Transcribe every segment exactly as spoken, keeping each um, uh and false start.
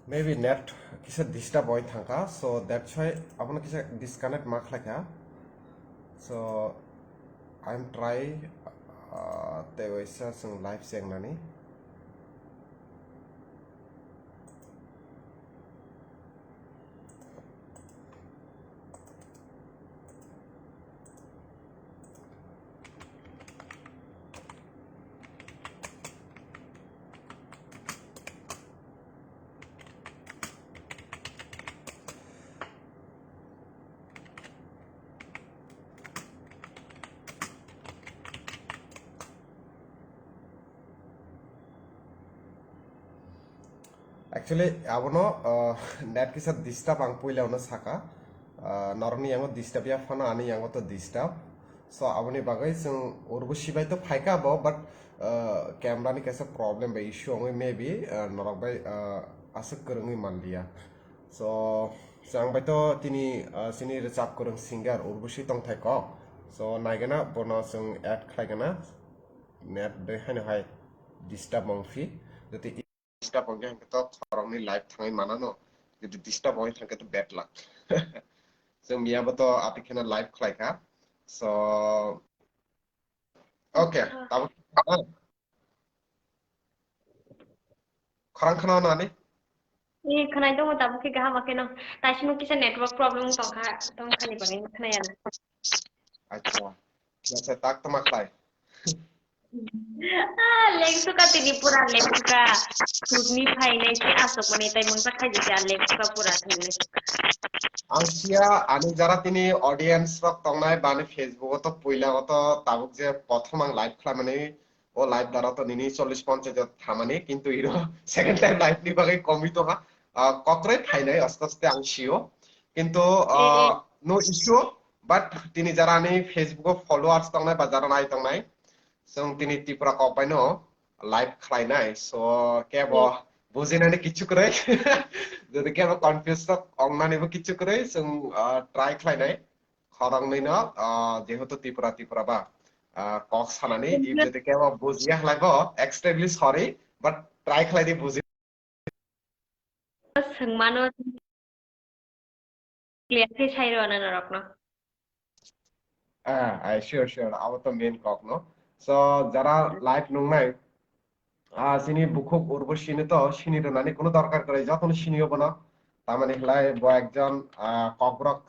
Maybe net kisa disturb oi thangkha, so that's why abono kisa disconnect ma khlaikha. So I'm try, uh, tei waisa chwng live chengnani. Actually, abono, uh, net kisa disturb ang puila ono saka. Uh, norokni yango disturb ya phano ani yango to disturb. So, aboni bagwi chwng Urbusi bai to phaika bo, but, uh, camera ni kaisa problem bai issue wngwi maybe, uh, norok bai, uh, aswk kwrwngwi manliya. So, chwng bai to tini, uh, chini rwchap kwrwng singer Urbusi tongthai kok. So, naigana bono chwng add khlaigana. Net bai haino hai disturb wngphi. Jodi disturb wngkhe hwnkhe to khoroknwi live thangwi manano. Jodi disturb wngwi thangkhe to bad luck. Chwng miyabo to atwi kheno live khlaikha. So, okay, tabuk, ah. Khorang khna nani? Eh, khwnai tongo, tabuk khe kaham khe no. Taisimo kisa network problem tongkha, tongkhani bagwi khwnaya na. Acha. Acha, tak tama khlai. Ah, lengsuka tini pura lengsuka. Sudni phainai se asok mani tai mungsa khai jese a lengsuka pura thangni. Ang sia ani jara tini audience rok tongnai bani Facebook o to puila o to tabuk je prothom ang live khlaimani o live dara to nini chollish ponchash jon thamani, kintu iro second time live ni bagwi komwi tongha. Ah, kokre phainai aste aste ang sio. Kintu, ah, no issue, but tini jara ani Facebook o followers tongnai ba jara nai tongnai, chwng tini Tripura kok bai no live khlainai. So, kebo bujinani kichu kwrwi. Jodi kebo confuse rok ongnani bo kichu kwrwi, chwng, ah, try khlainai. Khoroknwi no, ah, jehetu Tripura, Tripura ba, ah, kok sanani, if jodi kebo bujiya khlai bo, extremely sorry, but try khlai di buji. Swngmano clear khe sai rw na norokno. Ah, ai, sure, sure. Abo to main kok no. So, jara live nungnai, ah, chini bukhuk Urbusi ni to sini rwnani kuno dorkar kwrwi, jotono sinio bono. Tamani khlai bo ekjon, ah, kokrok,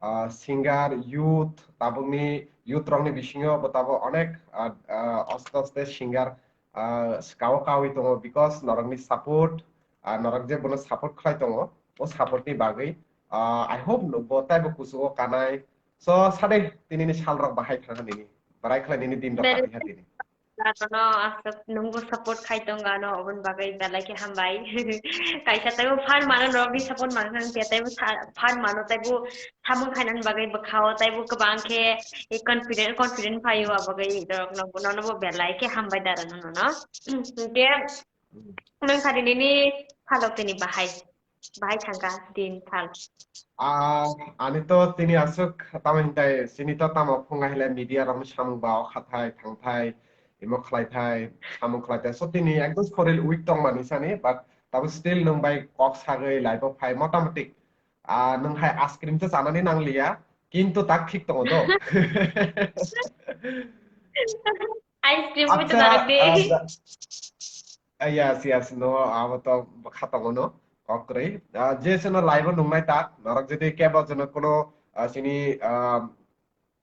ah, singer, youth, tabukni youth rokni bisingo bo tabuk onek, ah, ah, oste oste singer, ah, kao kawi tongo, because norokni support, ah, norok je bono support khlai tongo, o support ni bagwi, ah, I hope no bo taibo kuchugo kanai. So, sade tinini salrok bahai thangha nini, barai khlai nini din rok Very kati ha tini. Jotono aswk nwngbo support khai tongo ano, oboni bagwi belai khe hambai. Kaisa taibo fan mano norokni support mankha, taibo sa-, fan mano taibo samung khainani bagwi bwkhao taibo kwbang khe confident, confident phaio, abagwi norokno, nono bo belai khe hambai dara nono. Hinkhe nwng sadi nini salok tini bahai, bahai thangkha din sal. Ah, ani to tini aswk tamo hintai chini to tamo phunga hile media rokni samung ba o khathai thangthai imo khlaithai samung khlaithai, so tini ekdom soril weak tongmani sani, but tabo still nwng bai kok sagwi live o phai motamoti. Ah, nwng hai ice cream to chanani nangliya, kintu tak thik tongo do. Ice cream bo Acha, chanarok de. Ah, ja-, ah, yes, yes, no, abo to kha tongo no, kok kwrwi. Ah, je chwngno live o nungnai tak, norok jodi kebo chwngno kuno, ah, chini, ah,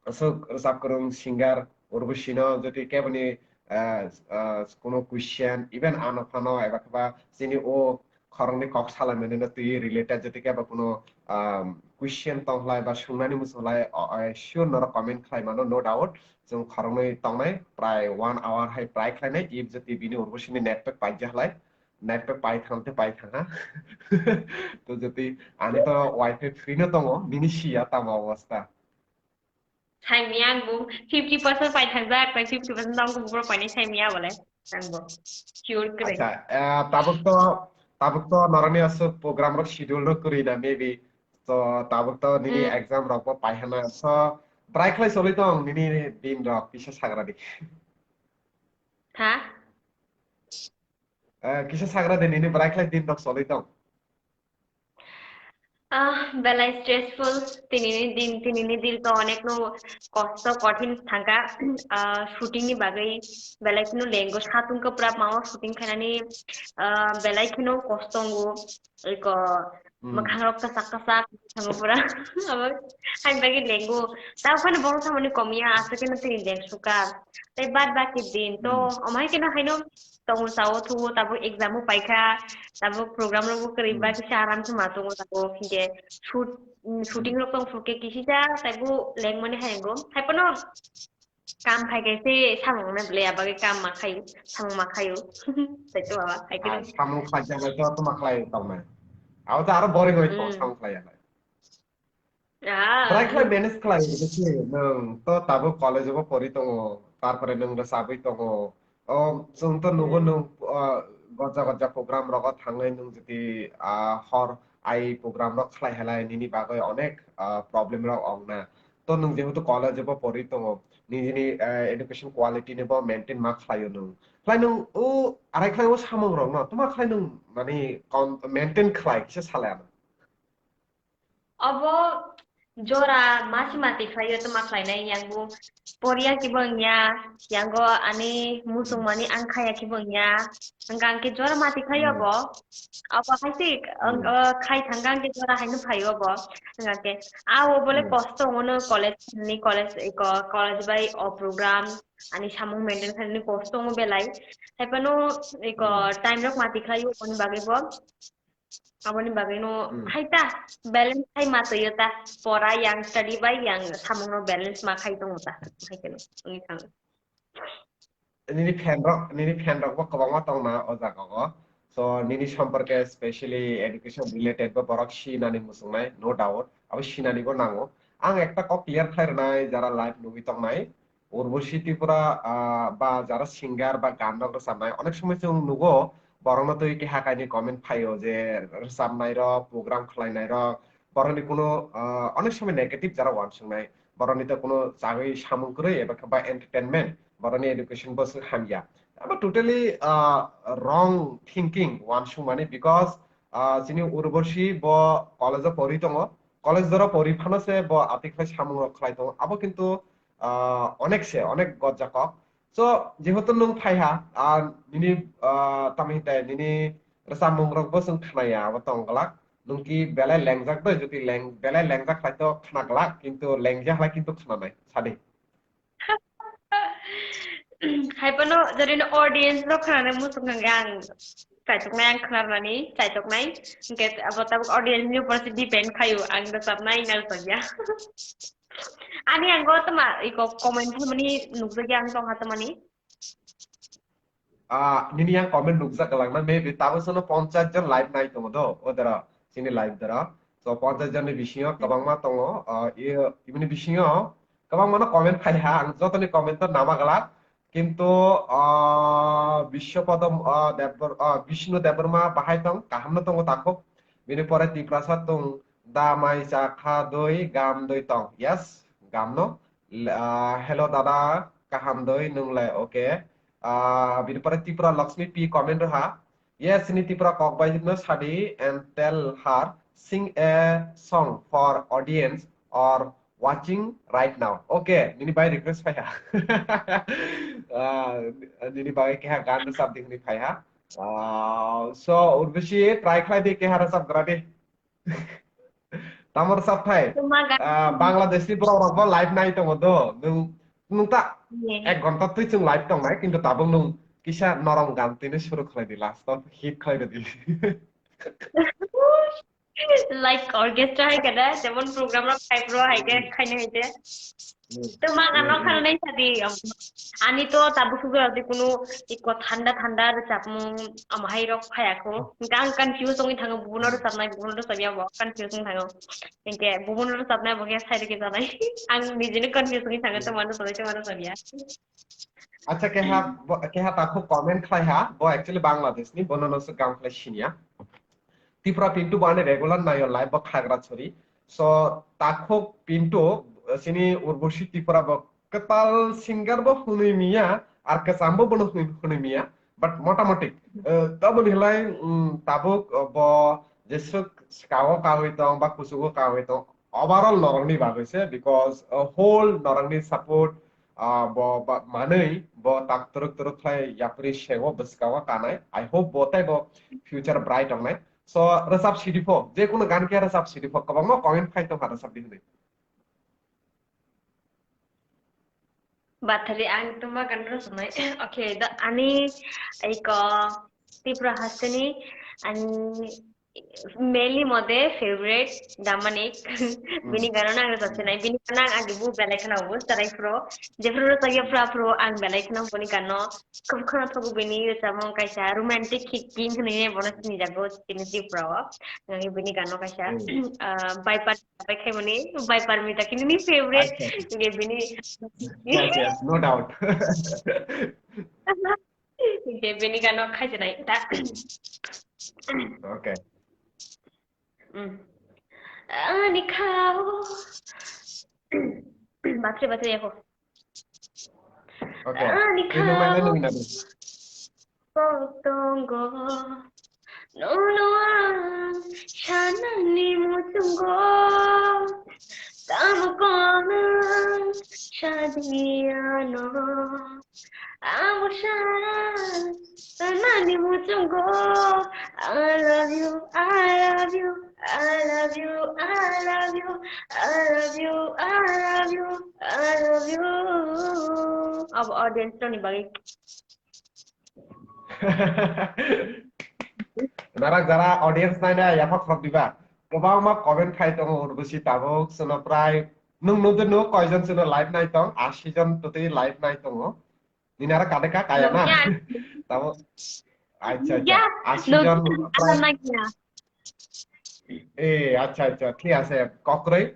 aswk rwchap kwrwng singer Urbusi no jodi keboni, ah, ah, kuno question, even ano phano eba kheba chini o khoroknwi kok salaimani no twi related jodi kebo kuno, um, question tongkhlai ba swngmani muchunglai, o, o, sure norok comment khlai mano, no doubt. Chwng khoroknwi tongnai, prai one hour hai prai khlainai, if jodi bini Urbusi ni net pack paijak lai, net pack pai thang te pai thang ha. To jodi ani to wifi free no tongo, nini siya tamo obostha. Saimia ang bo fifty percent pai thangjak, tei fifty percent tong khe bukrok painai saimia bole. Ang bo sure kwrwi. Acha, eh, tabuk to, tabuk to norokni aswk program rok schedule rok kwrwi na maybe. To tabuk to nini Hmm. exam rok bo pai hana. So, bwrai khlai choli tong nini din rok kisa sagra di. Ha? Eh, kisa sagra de nini bwrai khlai din rok choli tong. Ah, belai stressful. Tinini din, tinini din to onek no kosto, kothin thangka. Ah, shooting ni bagwi belai kheno lengo, satung kwprap mao shooting khainani, ah, belai kheno kosto ngo. Eko, hmm, mwkhang rok kasak kasak thango pura. Abo hai bagwi lengo. Ta phano borok samani komya, aswk kheno tini leng suka. Tai bad baki din to, hmm, omai kheno haino tongo sao thuo, tabuk exam o paikha, tabuk program rok bo kwrwi ba, hmm, kisa aram se ma tongo tabuk, hinkhe shoot, mm, shooting rok tong phuru khe kisisa taibo lengmani hai wngo. Hai phano kam khai khai se samung na ble, abagwi kam ma khayo, samung ma khayo. Sai to baba, hai khe. Ah, samung khlai jagwi to tuma khlai tong nai. Abo to aro boring oi tong, hmm, samung khlai ya. Ah. Try khlai manage khlai, buji, nwng to tabuk college o bo pori tongo, tarpore nwng rwchabwi tongo. O, chwng to nugo, hmm, nwng, ah, gojja gojja program rogo thangwi nwng jodi, ah, hor ai program rok khlai halai nini bagwi onek, ah, problem rok ong na. To nwng jehetu college o bo pori tongo, nini, ah, education quality ni bo maintain ma khlaio nwng. Khlai nwng o arai khlai o samung rok no tuma khlai nwng mani kon-, maintain khlai kisa salai ano. Obo jora masi mati khlaio, tuma khlainai, yang bo poriya kibo wngya, yang go ani musung mani ang khaya kibo wngya, hwnkha hwnkhe jora mati khlaio. Hmm. Bo, obo hai se, hmm, uh, khai thangkha hwnkhe jora haino phaio bo, hwnkha hwnkhe a o bole, hmm, kosto wngno college ni, college, eko, college bai o program, ani samung maintain khlainani kosto wngo belai, hai phano eko, hmm, time rok mati khlaio, oboni bagwi bo. Aboni bagwi no, hmm, hai ta, balance khai ma twiyo ta, pora yang study bai yang samung no balance ma khai tongo ta, hai khe no wngwi thango. Nini fan rok, nini fan rok bo kwbangma tong na o jaga o. So nini somporke specially education related bo borok sinani muchungnai, no doubt. Abo sinani bo nango. Ang ekta kok clear khlai rwnai, jara live nugwi tongnai. Urbosi Tripura, ah, ba jara singer ba gan rok rwchabnai, onek somoi chwng nugo, borokno twi keha kainwi comment phaio je rwchabnai rok, program khlainai rok, borokni kuno, ah, onek somoi negative jara uansuknai, borokni to kuno chagwi samung kwrwi eba khe ba entertainment, borokni education bo swk hamya. Abo totally, ah, wrong thinking uansukmani, because, ah, chini Urbosi bo college o pori tongo, college jora pori phano se bo atikhlai samung rok khlai tongo, abo kintu ah, onek se, onek gojjakok. So, jehetu nwng phaiha, ah, nini, ah, tamni hitai, nini rwchapmung rok bo chwng khnaya, abo tong glak. Nwng ki belai lengjak doi, jodi leng-, belai lengjak khlai to khna glak, kintu lengya khlai kintu khna nai, sadi. Hai phano, jodi no audience rok khnana muchung nang ang. Chaitok nai ang khnar mani, chaitok nai. Hingke abo tabuk audience ni upor se depend khayo, ang rwchap nai na rwchap ya. Ani ang go tama, iko comment thamani nukjagya ang tongha tamani. Ah, nini yang comment nukjak lang na, maybe tabuk sono ponchas jon live nai tongo do, o dara, chini live dara. So ponchas jon ni bisingo kwbangma tongo, ah, i, ibini bisingo kwbangma no comment phai ha, ang jotoni comment to nama glak. Kintu, ah, Biswapadam, ah, Debbar-, ah, Bishnu Debbarma bahai tong, kaham no tongo takhuk. Bini pore Tiprasa tong, da mai cha kha doi, gam doi tong. Yes, gam no. L-, ah, hello dada, kaham doi, nung lai, okay. Ah, bini pore Tripura Lakshmi P comment rw ha. Yes, ni Tripura kok bai no sadi and tell her sing a song for audience or watching right now. Okay, nini bai request phai ha. Ah, nini bai keha gan rwchap di hwnwi phai ha. Ah, so, Urvashi, try khlai di, keha rwchap gra di. Tamo rwchap phai. Tuma gan. Ah, Bangladesh ni borok rok bo live nai tongo do. Nung, nung ta Ye. Ek ghonta twi chwng live tong nai, kintu tabuk nung kisa norom gan tini suru khlai di, last o hit khlai di. Like orchestra hai kada, jemon program rok type ro hai ke Hmm. khaina hai de. Hmm. Tuma gan Hmm, rok hmm. khalnai sadi. Ani to tabuk sugra di kunu iko thanda thanda rwchapmung amhai rok phaya kho. Hingke ang confuse ongwi thango, bubuno Hmm. rwchapnai, bubuno rwchapya bo confuse ongwi thango. Hingke bubuno rwchapnai bo khe side khe janai. Ang nijini confuse ongwi thango, Hmm. tuma rwchapnai, tuma rwchapya. Acha, keha, bo, keha takhuk comment khlai ha, bo actually Bangladesh ni, bono no se gam khlai sinya. Tripura Pintu bo ani regular nayo live bo khagra chori. So, takhuk Pintu, sini Urbusi Tripura bo kwtal singer bo hwnwi miya, ar kwcham bo bono hwnwi, hwnwi miya. But motamoti, eh, taboni hilai, mm, tabuk, eh, bo jeswk swkango kawi tong ba kuchugo kawi tong, overall norokni bagwi se, because, uh, whole norokni support, uh, bo ba-, manwi bo tak twrwk twrwk khlai yapri sengo bwskango kanai. I hope bo tei bo future bright wngnai. So, rwchap sidi pho, je kunu gan khe rwchap sidi pho, kwbangma comment phai tongkha rwchap di hwnwi. Bathari ang tuma gan rwchapnai. Okay, da ani iko Tripura hasteni ani mainly mode favorite Damanik. Hmm. Bini gano nang rwchapsinai, bini gano ang agi bu belai kheno bu sarai pro. Jephru rwchapya phra phru ang belai kheno bini gano. Khub kheno thogu bini rwchapmung kaisa romantic kicking hwnwi bono sinijago chini Tripura o. Nang bini gano kaisa, Hmm. ah, Bai Parmita bai khaimani, Bai Parmita kini ni favorite. Acha, acha. Nge bini Yes, yes, no doubt. Nge bini gano khaijanai ta. Okay. Mm. Ani khao. Batre, batre, yako. Okay. Ani khao. Kok tongo, nono ang sanani muchungo. Tamo konang sadiano. Amo sana sanani muchungo. I love you, I love you, I love you, I love you, I love you, I love you, I love you. Abo audience rokni bagwi. Darak jara audience naina yaphak khorok diba. Kwbangma comment khai tongo Urbusi tabuk, sono prai nung nung no koijon sono live nai tong, ashi jon totwi live nai tongo. Nini aro kade ka kaya na? Nungya. Tabuk, acha, acha. Ya, ashi jon nungya, prai. Alam naikya. Eh, acha, acha, thik ase, kokroi.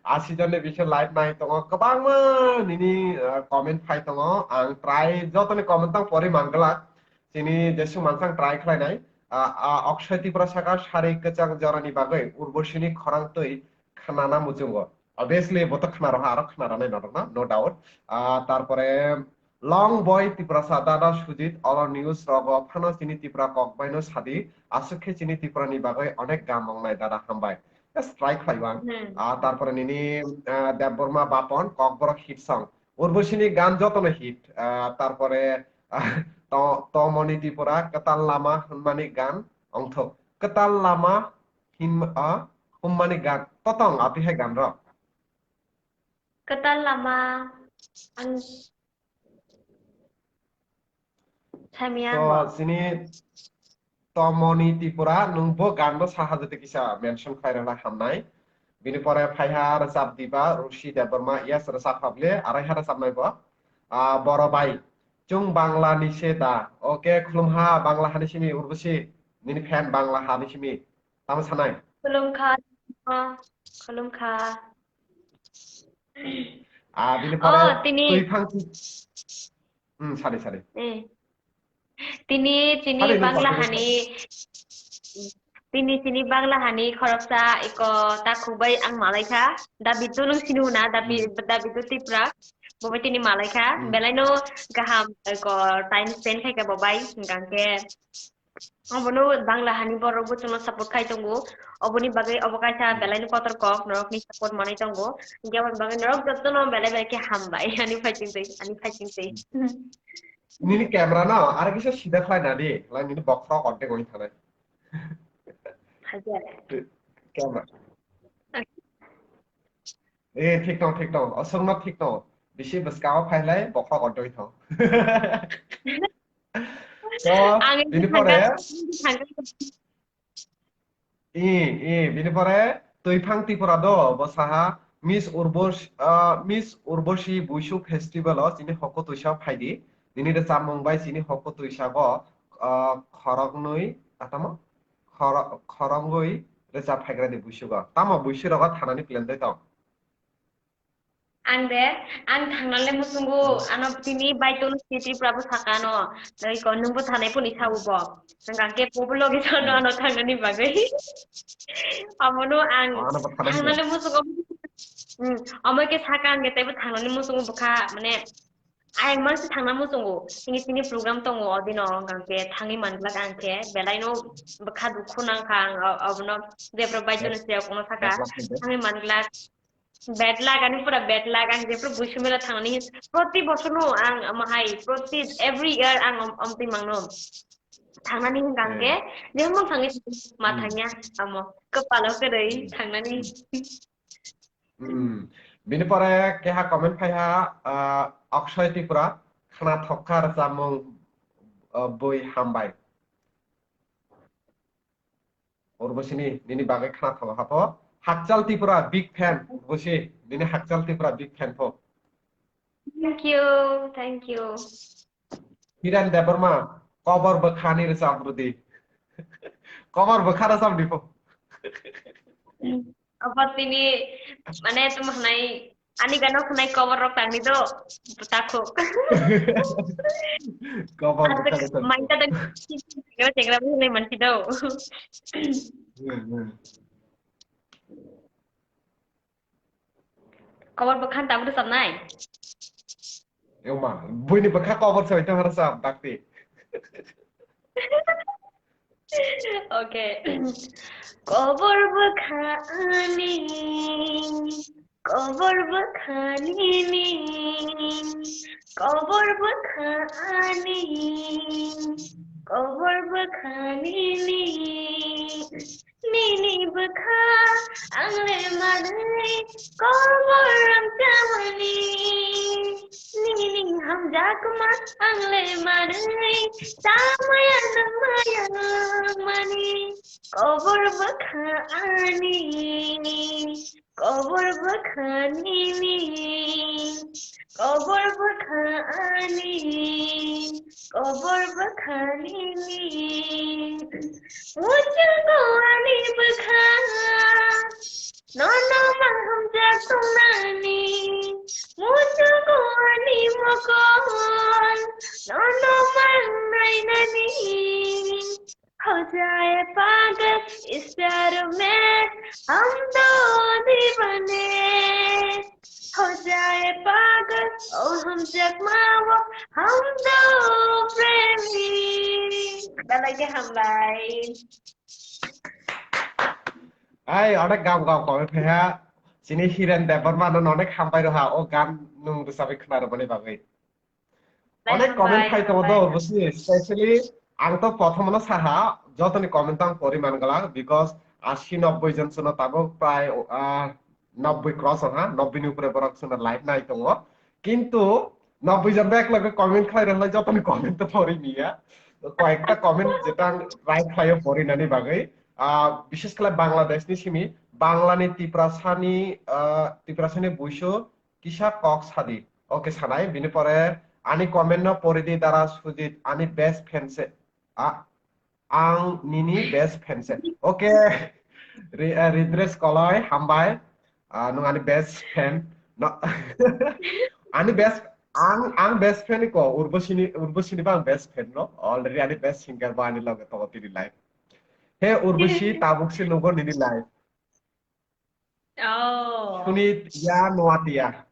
Ashi jonni bishi live nai tongo, kwbangma nini, ah, comment phai tongo. Ang try jotoni comment tang pori manglak. Chini jesuk mansang try khlai nai. Ah, ah, Akshay Tripura saka sari kwchang jorani bagwi Urboshini khorang twi khnana muchungo. Obviously, bo to khna roha, aro khna ranai norok na, no doubt. Ah, tarpore Long boy Tiprasa dada Sujit, olo news rogo phano chini Tipra kok baino sadi, aswk khe chini Tipra ni bagwi onek gam wngnai dada, hambai. Yes, try khlai bang. Hmm. Ah, tarpore nini, ah, Debbarma Bapon, Kokborok hit song. Urbushini gan jotono hit. Ah, tarpore, ah, to-, Tomoni Tripura, Kwtal Lama hwnmani gan ongthok. Kwtal Lama hin-, ah, hwnmani gan totong, api hai gan rok. Kwtal Lama, ang Saimya To bo. Chini Tomoni Tripura, nung bo gan bo saha jodi kisa mention khlai rwna hamnai. Bini pore phaiha rwchap diba, Rushi Debbarma, yes, rwchap hable, arai ha rwchap nai bo. Ah, Boro bai, chwng Bangla ni se da. Okay, khulumha Bangla hani simi Urbusi, nini fan Bangla hani simi. Tamo sanai? Khulumkha, khulumkha. Ah, bini Oh, pore tini. Twi phang. Hmm, sari, sari. Eh. Tini, tini Sari, nung Bangla kok hani, tini, tini Bangla hani khoroksa iko ta khubai ang malaikha. Dabi tu nung sinu na, dabi, Hmm. Dabi tu Tipra. Bo bai tini malaikha. Hmm. Belaino gaham iko time spend khaikha bo bai. Hingkha khe Obono Bangla hani borok bo chwngno support khai tongo. Oboni bagwi obo kaisa Hmm. belaino kotor kok, norokni support manwi tongo. Hinkhe aboni bagwi norok jotono belai belai khe hambai. Ani phaiching twi, ani phaiching twi. Nini camera no, aro kisa sida khlai na di, lai nini bokhorok ordek wngwi thanai. Hajar. Camera. Eh, thik tong, thik tong. Aswkno thik tong. Bisi bwskao phailai, bokhorok ordek thong. So, Ang bini pore, thangkha. I, i, bini pore, Twiphang Tripura do, bo saha, Miss Urbosh-, ah, Miss Urboshi Buishu Festival o chini hoko twisa phaidi. Nini rwchapmung bai chini hoko twisago, ah, khoroknwi, atamo? Khoro-, khoroknwi rwchap phaigrani buisugo. Tamo buisurogo thanani plan dai tong? Ang de, ang thangnale muchungo, ano tini bai tono si Tripura bo saka ano, dai ko nungbo thanai puni sao bo. Nang ke pobo logi sano ano thangnani bagwi. Amono ang Oh, ano bo thanai thangnale muchungo. Hmm, amo ke saka ang ke taibo thangnani muchungo bokha, mane, Ayang mansi thangna muchungo. Tini tini program tongo, odino hwnkhe thangwi manglak ang khe. Belai no bwkha dukhu nangkha ang, o-, obono jebra bai jono se okno saka. Thangwi manglak. Bad luck, ani pura bad luck. Ang jephru buisu mela thangnani, proti bosor no ang omo hai, proti every year ang om-, omtwi mangno. Thangnani hwnkha ang khe, jemon thangwi ma thangya, amo, kwpalo kwrwi thangnani. Hmm. Bini pore keha comment phaiha, ah, Akshay Tripura, khna thokha rwchapmung, ah, bui hambai. Urbosi ni, nini bagwi khna thokha pho. Hakchal Tripura, big fan. Urbosi, nini Hakchal Tripura, big fan pho. Thank you, thank you. Hiren Debbarma, kobor bwkhani rwchap rwdi. Kobor bwkha rwchap di pho. Obo tini, mane, tamo hwnai, ani gano hwnai kobor rok tangni do, takhuk. Kobor bwkha rwchap di pho. Mainta do, chengra bwlai mansi do. Hmm, hmm. Kobor bwkha tabuk rwchapnai? Ema, buini bwkha kobor soi tong rwchap dakti. Okay. Kobor bwkha ani, kobor bwkha nini, kobor bwkha ani, kobor bwkha nini. Nini bwkha ang le manwi kobor rwchapmani. Nini hamjakma ang le manwi tamaya nangmaya mani. Kobor bwkha ani, kobor bwkha nini, kobor bwkha ani, kobor bwkha nini. Muchungo ani bwkha, nono ma hamjak tongnani. Muchungo ani mokol, nono ma nainani. Ho jaye pagal, is pyar mein hum do deewane. Ho jaye pagal, o hamchakma wo hum do premi. Belai khe hambai. Ai, onek gam gam kome pheha. Chini Hiren Debbarma no onek hambai rwha, o gan nung rwchabwi khna rwmani bagwi. Onek comment phai tongo do, Urbosi, specially ang to prothom no saha, jotoni comment ang pori man gala, because ashi nobboi jon suno tabuk prai, ah, nobboi cross ha, nobboi ni upore borok suno live nai tongo. Kintu nobboi jon bek loge comment khlai rwlai, jotoni comment to pori niya. Koyekta comment jeta ang try khlaio pori nani bagwi. Ah, bishes khlai Bangladesh ni simi, Bangla ni Tiprasa ni, ah, Tiprasa ni buisu, kisa kok sadi. Okay, sanai, bini pore ani comment no pori di dara Sujit, ani best fan se. A, ang nini best fan se. Okay. Ri-, eh, Ridres Koloi, hambai. Ah, nung ani best fan. No. Ani best, ang, ang best fan ko, Urbosi ni, Urbosi ni bang best fan no. Already ani best singer ba ani loge to tini live. He Urbosi, tabuk si nunggo nini live. Oh. Sunit ya Noatia.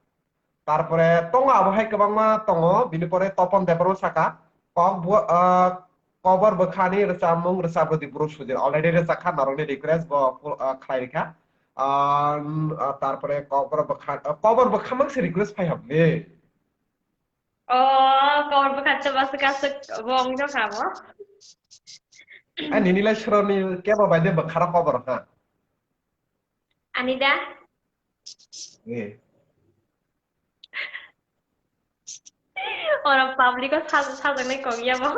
Tarpore tongo abo hai kwbangma tongo, bini pore Topon Debbarma saka, kok bo-, ah, kobor bwkhani rwchapmung rwchap rwdi bro Sujit. Already rwchak kha, norokni request bo, ah, khlai rikha. Ah, mm, ah, tarpore kobor bwkha, ah, kobor bwkha mang se request phai habli. Oh, kobor bwkha to bas kasuk bo wng jokha bo. Ah, nini lai sroni kebo bai de bwkhara kobor ha. Ani da? Eh. Oro public o saj-, sajaknai kok ya bo.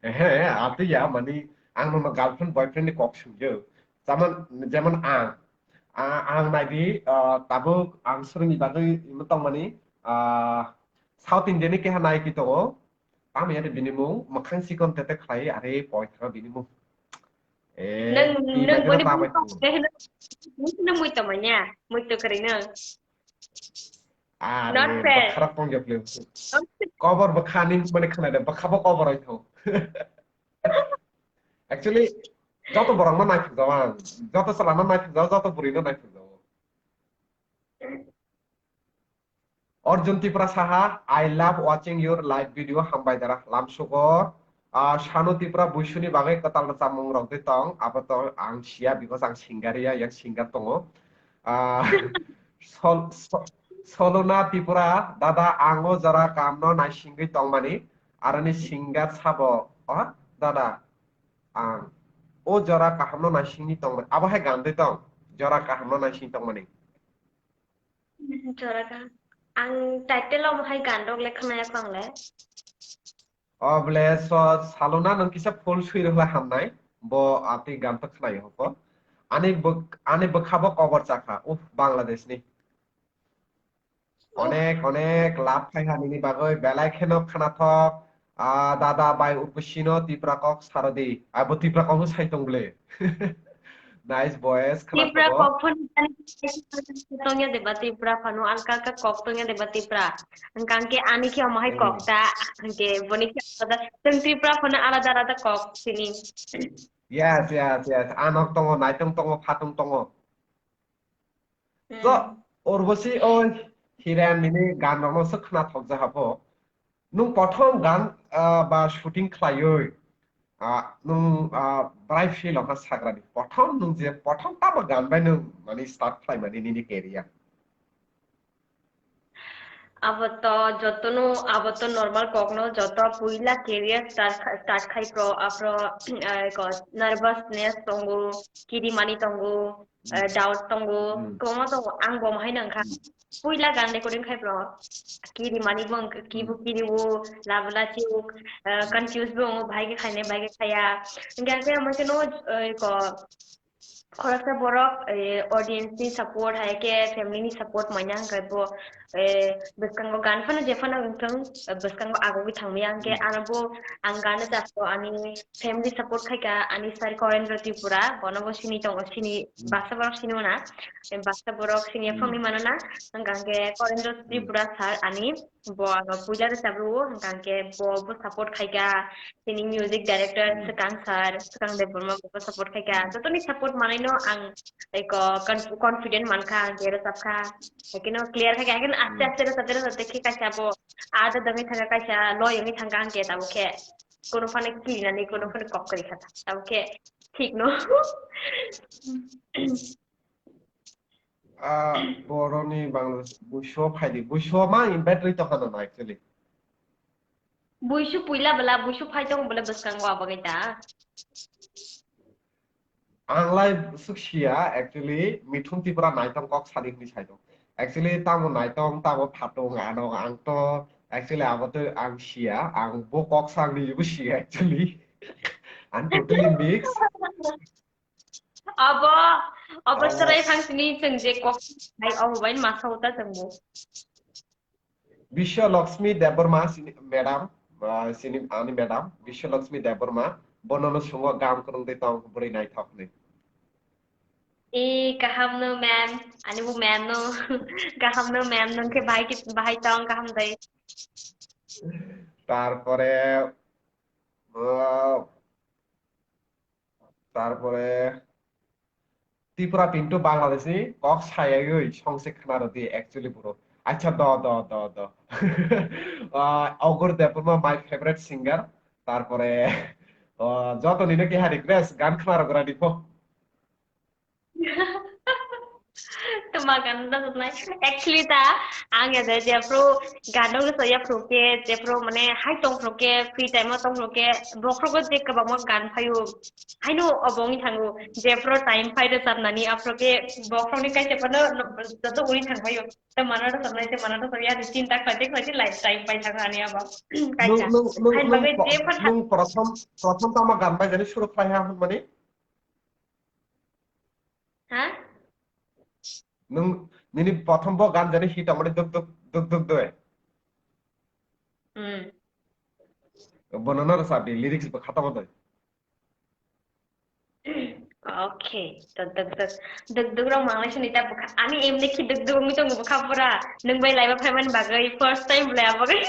Ehe, ati ya, mani, ang nono girlfriend, boyfriend ni kok sungyo. Jemon, jemon ang. A-, ang nai di, ah, tabuk ang swrwngni bagwi imo tongmani, ah, South India ni keha naiki tongo. Tamo ya de bini mung, mwkhang sikon tete khlai, are poi thanga bini mung. Eh, nang, pi nang bai boni tamo bini tong, eh, nang, nang mui tong manya, mui to kari nang. Ah, not fair. Bakharap tong jok le. Not fair. Kobor bwkha ni mane khna de, bwkha bo kobor oi thong. Actually, joto borok no naithok jao ang, joto chwla no naithok jao, joto bwrwi no naithok jao. Arjun Tipra Saha, I love watching your live video, hambai dara, lamsugo. Ah, Sanu Tipra Buisuni bagwi kwtal rwchapmung rok de tong, abo to ang siya because ang singer ya, yang singer tongo. Ah, Sol-, Sol-, Soluna Tipra, dada, ang o jora kaham no naisingwi tongmani, aroni singer sabo, ah, dada, ang o jora kaham no naisingwi tongmani, abo hai gan de tong, jora kaham no naising tongmani. Jora kaham. Ang title omo hai gan rok le khwnaya kho ang le. O bole so Saluna nwng kisa full swi rwla hamnai. Bo atwi gan to khwnai hoko. Ani bwk-, ani bwkha bo kobor chakha. Uf, Bangladesh ni. Uf. Onek, onek love phai ha nini bagwi belai kheno khwnathok. Ah, dada bai Urbusi no Tipra kok sarodi. Abo Tipra kok no sai tong bole. Nice boys, khwna Tipra thogo. Kok phano tongya deba Tipra phano alka alka kok tongya deba Tipra. Hwnkha hwnkhe ani khe omo hai kok ta, hwnkhe boni khe alada. Chwng Tipra phano alada alada kok sini. Yes, yes, yes. Anok tongo, naitong tongo, phatung tongo. Hmm. So, Urbusi, oi, Hiren nini gan rokno se khwna thokja habo. Nung prothom gan, ah, ba shooting khlaiwi, ah, nung, ah, bwrai feel wngkha sagrani. Prothom nung je, prothom tamo gan bai nung mani start khlaimani nini career? Abo to jotono, abo to normal kokno joto puila career start kha-, start khai pro, apro, eh, ko nervousness tongo, kirimani tongo, eh, doubt tongo, hmm, kwbangma tongo, ang bo omo haino wngkha. Hmm. Puila gan recording khai pro, kirimani bo wngkha, kibu, hmm, kiriwo, labla chiuk, eh, confuse bo wngo, bahai khe khainai, bahai khe khaya. Hingkhe ang khe omo khe no, eh, ko, khoroksa borok, eh, audience ni support, hai khe family ni support manya hingkhe bo, eh, bwskango gan phano je phano wngthung, eh, bwskango agogwi thangmaya hingkhe, hmm, ano bo ang gan rwjak pro ani family support khaika ani sir Korendra Tripura, bono bo sini tongo, sini, hmm, baksa borok sini mano na, baksa borok sini, hmm, phangni mano na, hwnkha hwnkhe Korendra, hmm, Tripura sir ani, bo ano puila rwchap rwo, hwnkha hwnkhe bo, bo support khaika, sini music director, hmm, swkang sir, swkang Debbarma bo, bo support khaika, hmm, jotoni support manwi no ang eko con-, confident mankha, hwnkhe rwchapkha, hwnkhe no clear khaika, hwnkhe no aste, hmm, aste rwchapte rwchapte khe kaisa bo ada dongwi thangkha, kaisa loi wngwi thangkha, hwnkhe tabuk khe. Kono phano kirinani, kono phano kok kwrwi kha ta. Tamo khe thik no. Ah, boroni Bangladesh buiso phaidi. Buiso ma invite rwi tongkha nono actually. Buisu puila bwla, buisu phai tong bwla bwskango abo gai ta. Ang lai swk sia, actually, Mithun Tripura naitong kok sadi hwnwi saitong. Actually, tamo naitong, tamo phatung, ano ang to, actually, abo to ang sia, ang bo kok sangni yugo sia, actually. I'm totally mixed. Abo, abo, ah, chwrai phangsini chwng je kok nai, abo bai masa uta chwng bo. Biswa Lakshmi Debbarma sini, madam, ah, sini ani madam, Biswa Lakshmi Debbarma, bonono sungo gam kwrwng de tong bwrwi naithok ni. E, kaham no ma'am, ani bo ma'am no, kaham no ma'am, nung khe bahai kit-, bahai tong kaham dai. Tarpore, ah, Tarpore Tripura Pintu Bangladeshi kok sayagwi songse khna rwdi actually bro. Acha do do do do. Ah, Ogur Debbarma my favorite singer. Tarpore, ah, joto nino keha request gan khna rwgra dipho. Tuma gan da nai. Actually ta, ang ya de, jephru gan no goso ya phru ke, jephru mane hai tong phru ke, free time o tong phru ke, bokhro go je kwbangma gan phaio. Haino obongi thango, jephru time phai rwchapnani, aphru ke bokhro ni kaisa phano joto uri thang phaio. Te mana rwchapnai, te mana rwchap ya, chinta khlaite khlaite life time pai thang ani abo. Kaisa. Nung, nung, nung, hai nung bagwi po-, jepha tha- nung prothom, prothom tama gan bai jani suru khlai ha hwnmani? Ha? Nwng nini prothom bo gan jani hit ongmani duk duk, duk duk doi. Hmm. Bono no rwchap di, lyrics bo khatamo doi. Okay, to duk duk, duk duk rok manglai sini ta bwkha. Ani emni khi duk duk wngwi tongo bwkha pura. Nwng bai laiba phaimani bagwi first time bwlai abo bagwi.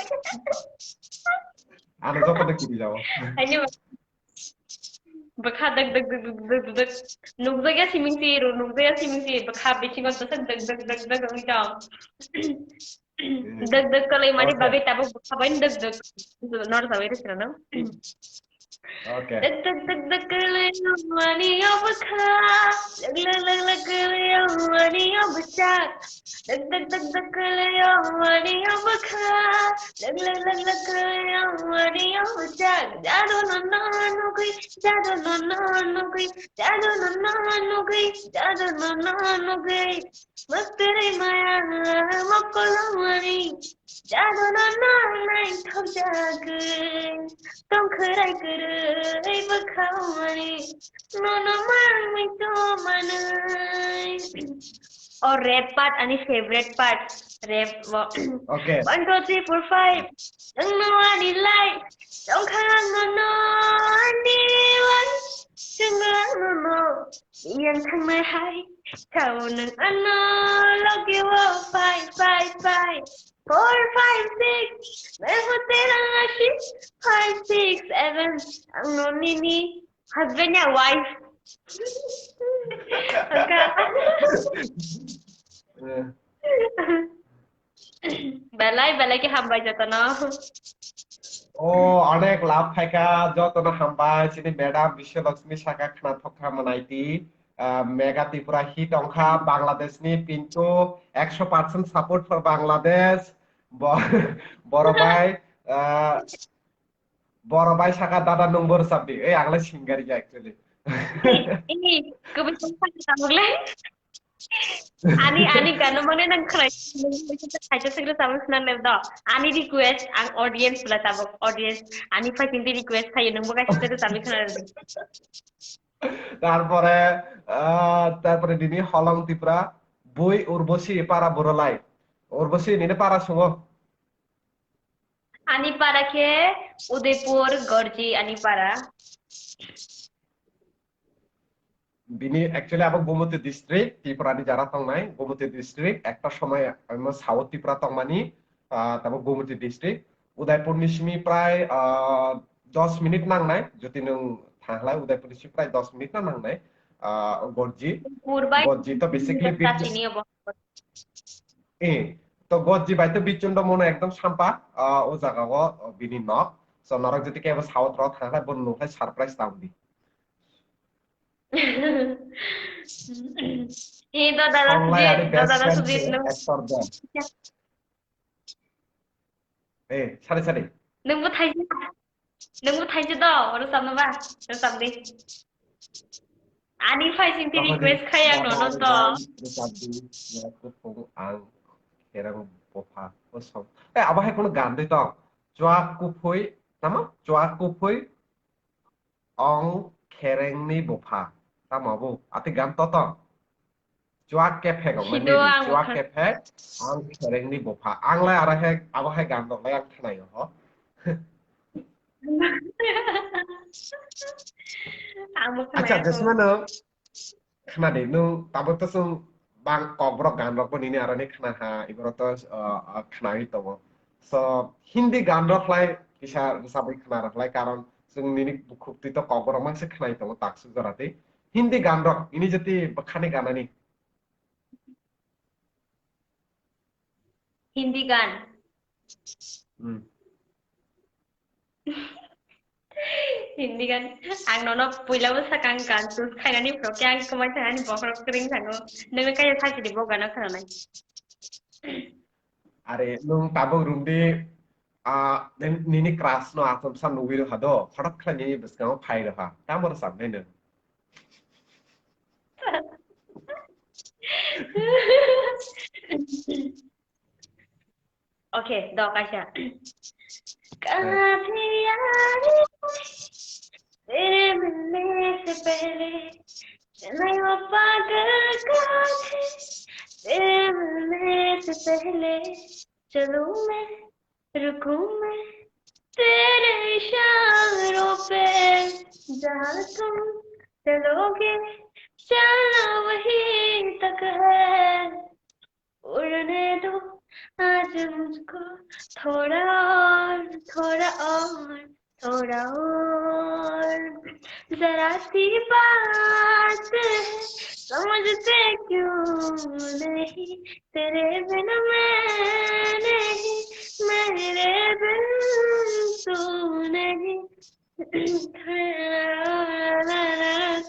Ano joto no kiri jao. Ani Bwkha dwk dwk dwk dwk dwk dwk. Nukjakya siming si ru, nukjakya siming si bwkha bisingo dwswk dwk dwk dwk dwk wngwi tong. Dek dek kalai mani Okay. Babi tabuk bukha bai dek dek. Nor sabai rikra no. Okay. Dek dek dek dek kalai mani obkha. Dek dek dek dek kalai mani obchak. Dek dek dek dek kalai mani obkha. Dek dek dek dek kalai mani obchak. Jadu no no nugui, jadu no no nugui, jadu no no nugui, jadu no no nugui. Muktere maya mokolomani, jadu no no nai thok jagui, tongkhrai kurui bwkhaomani, no no mang mui to manui. O rap part ani favorite part, rap bo. Okay. One, two, three, four, five. Ang no ani lai, tongkha ang no no ani wan, sung ang no no. Yang thangnai hai, chao nang ano, logi wo, five, five, five, four, five, six, nai ho tera ashi, five, six, seven, ang no nini, husband ya wife. Angka. Eh. Belai, belai khe hambai jotono. O, onek love phaikha, jotono hambai, chini madam Biswalakshmi saka khna thokha manaiti, ah, Mega Tripura hit ongkha, Bangladesh ni Pintu, ekso percent support for Bangladesh, bo-, boro bai, ah, boro bai saka dada nungbo rwchapdi, ei ang le singer ya actually. Ei, ei, kubui saka tabuk le. Ani, ani gano mane nang khwlai, nang khaisa sikle tabuk khna le do. Ani request, ang audience bla tabuk, audience, ani phaisingdi request khayo, nungbo kaisa sikle tabuk khna le do. Tarpore, ah, tarpore nini Holong Tripura, bui Urbosi para borolai. Urbosi nini para sungo. Ani para khe Udaipur, Gorji ani para. Bini actually abo Gumoti district, Tripura ni jara tongnai, Gumoti district, ekta somoi omo South Tripura tongmani, ah, tabo Gumoti district, Udaipur ni simi prai, ah, dos minute nangnai, jodi nwng thanglai Udaipur ni simi prai dos minute na nangnai, ah, Gorji, Purbai Gorji to basically Bichun-, eh, to Gorji bai to Bichunda mono ekdom sampa, ah, o jaga o, oh, bini nok, so norok jodi kebo South rok thanglai bo nukhlai surprise tangdi. Eh, da, da, da, Songlai Sujit, ani da, best da, da, friend Sujit, se nwng actor da. Eh, sari, sari. Nwngbo thaisa, nwngbo thaisa do, oro samno ba, oro samdi. Ani phai sing tini Tokoni request khai ang nono to. Rwchapdi, ya kuphung ang kherang bopha, o song. Eh, abo hai kono gan dei tong. Chuak kuphoi, tamo? Chuak kuphoi, Ong kherengni bupha. Tamo bu? Ati gan toto. Chuak kephek ong mani. Chuak kephek, ang kherengni bupha. Ang lai ara he, abo hai gan rok lai ang khnai ho. Acha, Jasmine, Khna di, nwng tabuk to chwng bang kokborok gan rok bo nini aroni khna ha, iboro to, uh, uh, khnawi tongo. So, Hindi gan rok khlai kisa rwchabwi khna rok khlai, karon chwng nini bukhuk twi to kokborok mang se khnawi tongo taksuk jora twi. Hindi gan rok, ini jati bwkhani ganani. Hindi gan. Hmm. Hindi gan. Ang nono puila bo sakang gan choose khainani phro khe ang kwmai thangani bokhorok kring thango. Nokno kaya sakini bo gano khananai. Are, nwng tabuk rwngdi, ah, nin-, nini crush no achomsa nugwi rwkha do, hothat khlai nini bwskango phai rwkha. Tamo rwchapnai nwng? Okay, do kaisa. Kathi yaari tere milne se pehle, chennai wo paagal ka the, tere milne se pehle, chalun main, rukun main, tere isharon pe, jahan tum chaloge, chalna wahin tak hai. उड़ने दो आज मुझको थोड़ा और, थोड़ा और। थोड़ा और जरा सी बात है, समझते क्यों नहीं, तेरे बिन मैं नहीं, मेरे बिन तू नहीं।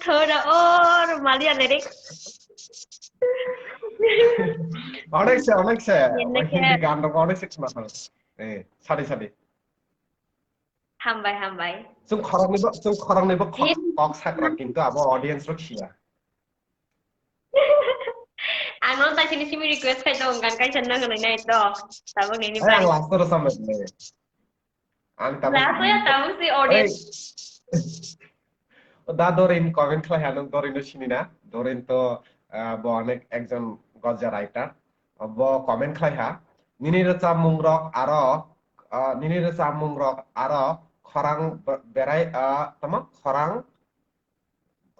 थोड़ा और, मालिया lyrics। অনেক সে, অনেক সে। এমনি ওই কি হিন্দি গান রকম অনেক সে শোনা হয়। এই, সারি সারি। Hambai, hambai. Chwng khoroknwi bo, chwng khoroknwi bo kok, kok sakra, kintu abo audience rok siya. Ano tai sini simi request khai tong, gan kaisa nang nang nai to. Tabuk nini. Ai, ang last oro samai le. Ang tabuk. Last ya tabuk si audience. Da Dorin comment khlai ha, nung Dorin no sini na? Dorin to, ah, bo onek ekjon gojja writer. Bo comment khlai ha. Nini rwchapmung rok aro, ah, nini rwchapmung rok aro khorang be-, berai, ah, tamo khorang,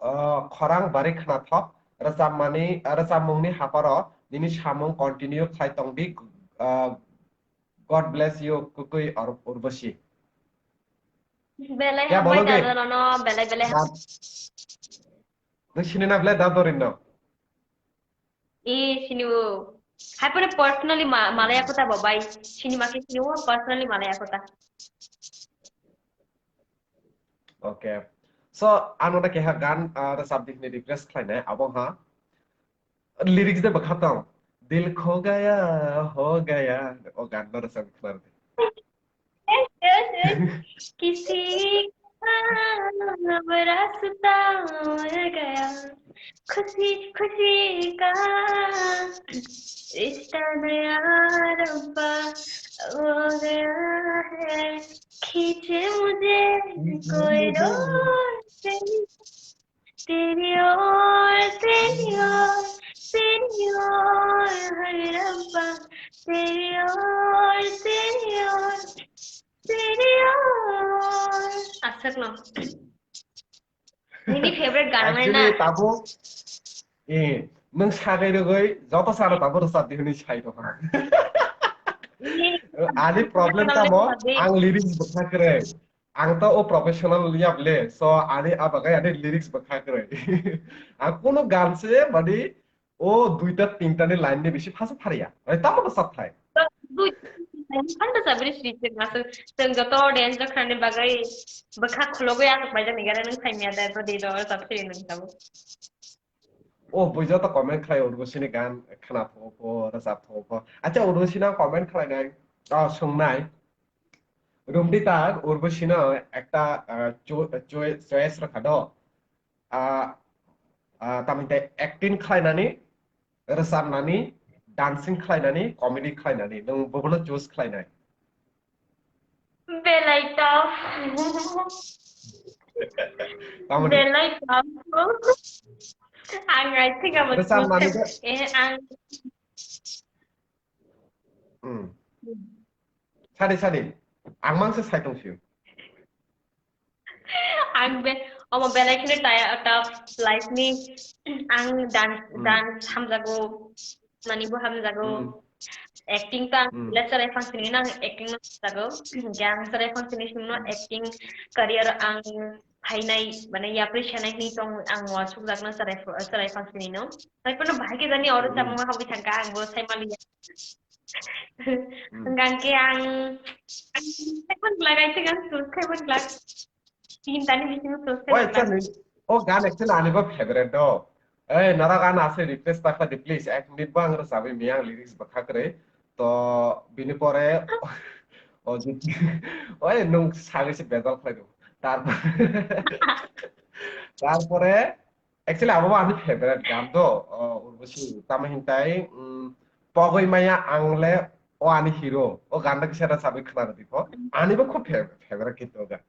ah, khorang bari khnathok rwchapmani, ah, rwchapmungni haparo nini samung continue khlai tongdi, ah, God bless you, Kukui Ur-, Urbosi. Belai ya, hambai bolong de. Dada nono, belai belai ham- Nung sini na ble da Dorin no? E, sini o. Hai pore personally ma-, malaya kota bo bai. Sini ma ke sini o, personally malaya kota. Okay. So, ano da keha gan, ah, rwchap di hwnwi request khlainai, abo ha. Lyrics de bwkha tong. Dil kho gaya, ho gaya. O gan no rwchap khna rwdi. किसी का अब रास्ता मिल गया, खुशी खुशी का रिश्ता नया रब्बा हो गया है, खींचे मुझे कोई डोर से, तेरी ओर, तेरी ओर, तेरी ओर, हाय रब्बा, तेरी ओर, तेरी ओर, तेरी ओर। Aswk no. Nini favorite gan mai na? Actually, tabuk, eh, nung sagai rogoi, joto sara tabuk rwchap di hwnwi sai tongkha. Ani problem tamo, ang lyrics bwkha kwrwi. Ang to o professional ya ble, so ani a bagai ani lyrics bwkha kwrwi. Ang kuno gan se mani o duita tinta ni line ni bisi phasa phariya. Oi, tamo to sat thai. Phanda sabri sri se masu, tong joto audience rok khani bagai bwkha khulogwi asuk bai jani gara nung sai miya da to di do sab sri nung tabo. O buijo to comment khlai Urbosi ni gan khna pho pho, rwchap pho pho. Acha Urbosi no comment khlai nai, ah, sung nai. Rumdi ta Urbosi no ekta, ah, cho-, cho-, choice rakha do. Ah, ah, tamni te acting khlainani, rwchapnani, dancing khlainani, comedy khlainani. Nung bobono choose khlainai. Belai tough. Tamoni? Belai tough. Ang, I think I would choose him. Eh, ang. Hmm. Sadi, sadi. Ang mangsa sai tong sio. Ang be, omo belai kheno ta-, tough life ni. Ang dance, hmm, dance hamjago, nani bo hamjago. Hmm. Acting to ang, hmm, le cherai phangsini no ang acting no hamjago. Hingke ang cherai phangsini simi no, hmm, acting career ang phainai, mane yapri sanai hini tong ang wasuk jakno cherai ph-, cherai phangsini no. Hai pono bahai ke jani oro, hmm, chamung habwi thangka ang bo sai maliya. Hmm. Hingke ang, ang sai man glak, I think ang choose khai man glak. Tini tani bisingo choose khai. Oi, man glak. Chani, o gan actually ani bo favorite do. Ei, nara gan ase request ta khlai di, please. Ek minute bo ang rwchabwi miyang lyrics bwkha kwrwi. To, bini pore, o, oi, nung sagwi se bejal khlai do. Tarpor-, tarpore, actually, abo bo ani favorite gan do, o, Urbosi. Tamo hintai, mm, Pogoi Maya Ang Le, o ani hero. O gan da kisa da sabi khna di pho. Ani bo khub fav-, favorite kintu o gan.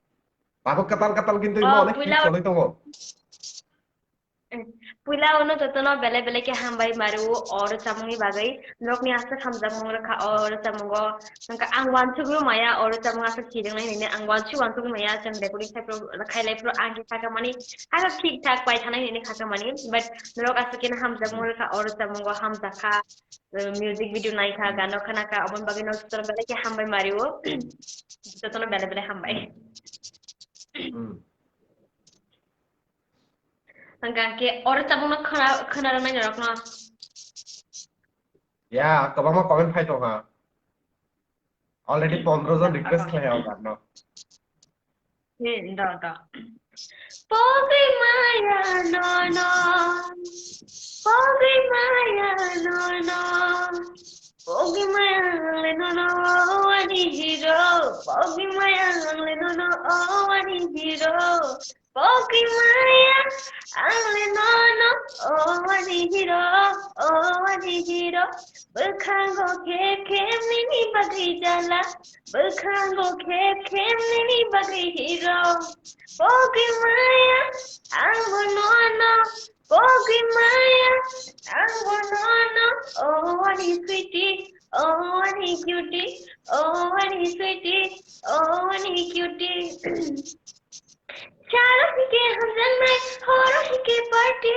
Abo katal katal kintu imo, oh, onek hit puila choloi tongo. Eh, Puila uno jotono belai belai khe hambai mario o rwchapmungni bagwi. Norokni aswk hamjakmung rwkha o rwchapmungo. Hwnkha ang uansugwi maya o rwchapmung aswk chiriknai hinwi ang uansugwi maya chwng recording khai phuru, khailai phuru ang khe sakha mani, hakhe thik thak pai thanai hinwi kha mani. But norok aswk khe hamjakmung rwkha o rwchapmungo, hamjakha, uh, music video naikha, gano khanakha, oboni bagwi no jotono belai khe hambai mario. Jotono belai belai hambai. Hmm. Hwnkha khe o rwchapmungno khwna-, khwna rwnai norokno. Ya, kwbangma comment phai tongkha. Already pondro jon request khlai o ganno. He, do, do. Pogwi maya no no, pogwi maya no no, pogwi maya le no no, ani hero, pogwi maya le no no, ani hero. Pogwi maya, ang le nono, o ani hero, o ani hero. Bwkhango khep khep nini bagwi jala, bwkhango khep khep nini bagwi hero. Pogwi maya, ang bo nono, pogwi maya, ang bo nono, o ani sweetie, o ani cutie, o ani sweetie, o ani cutie. Salo hike hamjaknai, horo hike party.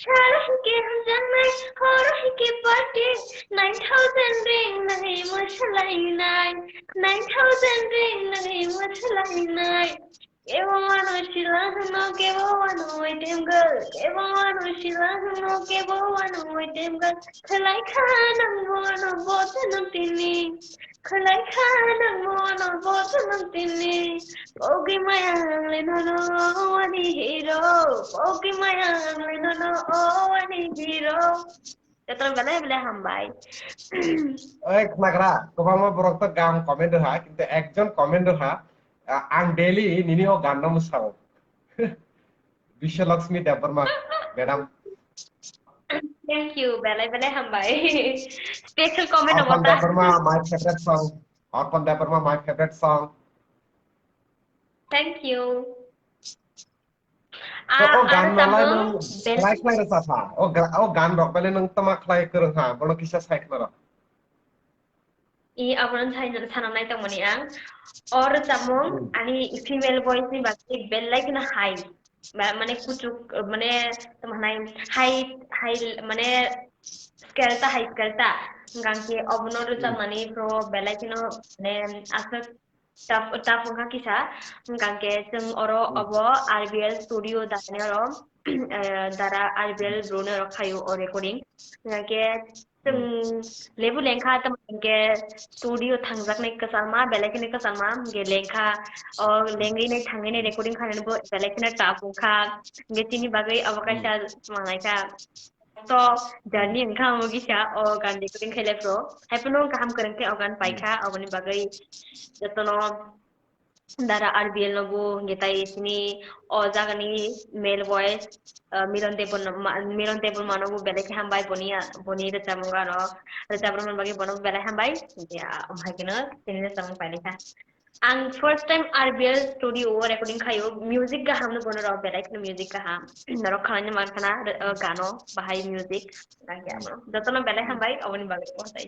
Salo hike hamjaknai, horo hike party. Nine thousand ring nangwi mwsalainai, nine thousand ring nangwi mwsalainai. Kebo wano sila hwno, kebo wano waitem girl. Kebo wano sila hwno, kebo wano waitem girl. Khwlai kha nang bono bothano tini. Khwlai kha nang bono bothano tini. Pogwi maya ang le nono, o ani hero. Pogwi maya ang le nono, o ani hero. Jotono belai belai hambai. Oi, khnagra, kwbangma borok to gam comment rwha, kintu ekjon comment rwha, ah, ang daily nini o ganno mwsao. Biswalakshmi Debbarma, madam. Thank you, belai belai hambai. Special comment Arpan obo ta. Debbarma, my favorite song. Arpan Debbarma, my favorite song. Thank you. O, o Ah, gan ano nalai tamo nwng bel- khlai khlai rwchapha. O ga-, o gan rok bele nwng tama khlai kwrwngha, bono kisa sai khna rw. I abono sai sana nai tongmani ang. O rwchapmung Hmm. ani female voice ni bagwi belai kheno high. Ma-, mane kuchuk, mane tamo hwnai high, high, mane scale ta high scale ta. Hwnkhe obono Hmm. rwchapmani pro belai kheno mane aswk Tap, tap wngkha kisa, hwnkha khe chwng oro Hmm. obo R B L studio dani oro, eh, dara R B L Hmm. bro ni oro khaio o recording. Hwnkha khe chwng Hmm. lebu lengkha, tamo hwnkhe studio thangjaknai kwchalma, belai kheno kwchalma, hwnkhe lengkha, o lengwi nai thangwi nai recording khainani bo belai kheno tough wngkha. Hwnkhe chini bagwi obo Hmm. kaisa manai kha. To, journey wngkha omo kisa, o gan recording khailai pro. Hai phano kaham kwrwng khe o gan Hmm. paikha, oboni bagwi jotono dara R B L no bo hwnkhe tai sini o jagani male voice, ah, Miron Debon ma-, Miron Debon mano bo belai khe hambai boni, boni rwchapmung ano rwchap rwmani bagwi bono belai hambai. Hwnkhe, ah, omo hai kheno tini rwchapmung pailai kha. Ang first time R B L studio o recording khaio, music kaham no bono rok belai kheno music kaham. Norok khwnaino man khana, uh, gano bahai music. Jotono belai hambai, oboni bagwi o tai.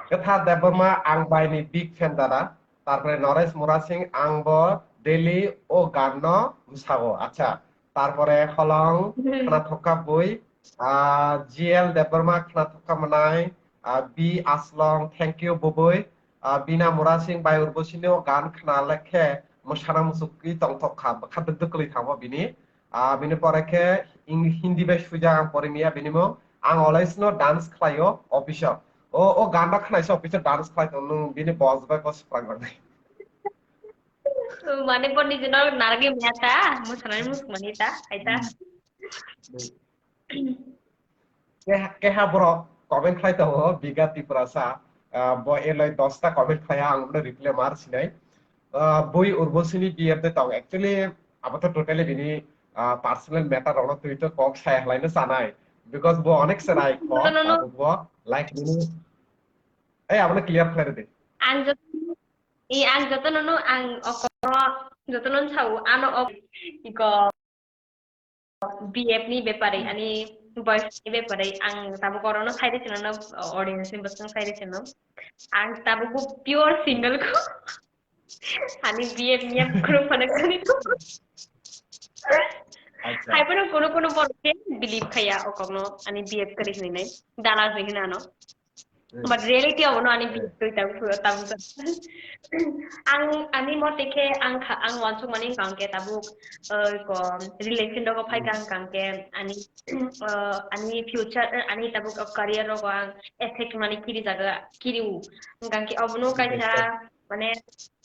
Kwthar Debbarma, ang bai ni big fan dada. Tarpore Naresh Murasing, ang bo daily o gan no msago. Acha. Tarpore Holong, Hmm. Khna thokha bui, ah, G L Debbarma khna thokha mwnai, ah, B Aslong, thank you bubui, ah, Bina Murasing bai Urbosi ni o gan khna lekhe mwsana muchukwi tongthok kha, bwkha duk duk kwlwi thango bini. Ah, bini pore khe Eng-, Hindi bai suijak ang pori miya bini mung. Ang always no dance khlaio office o. O, o gan no khnaisa office o dance khlai tong nung bini boss bai boss phrang rok. Mane boni jino narwgwi maya ta, mwsanani muchungmani ta, hai ta. Hmm. Keha, keha borok comment khlai tongo, Biga Tiprasa, ah, bo eloi dosta comment khlai ang reply mar sinai. Ah, bui Urbosi ni B F de tong. Actually, abo to totally bini, ah, personal matter rokno twi to kok sai halai no sanai. Because bo onek sanai kok, Jotono no abo bo like bini. Eh, abono clear khlai de. Ang jotono, i ang jotono no ang oko, jotono sao ano ok iko. B F ni bepare, ani boyfriend ni bepare ang tabuk orono sai rwchino, audience ni bwskango sai rwchino. Ang tabuk bo pure single ko. Ani B F ni group phano kwrwi ko. Acha. Hai phano kono kono borok khe believe khaya o kokno ani B F kwrwi hinwi nai. Dalal hinwi hinano. But reality abono ani bini twi tabuk phuru tabuk. Ang ani mote khe ang kha, ang wansukmani hwnkha hwnkhe tabuk, uh, ko relation rogo phai kha hwnkha hwnkhe ani, uh, ani future, uh, ani tabuk career rogo ang effect mani kiri jaga kiriu. Hwnkha hwnkhe abono kaisa mane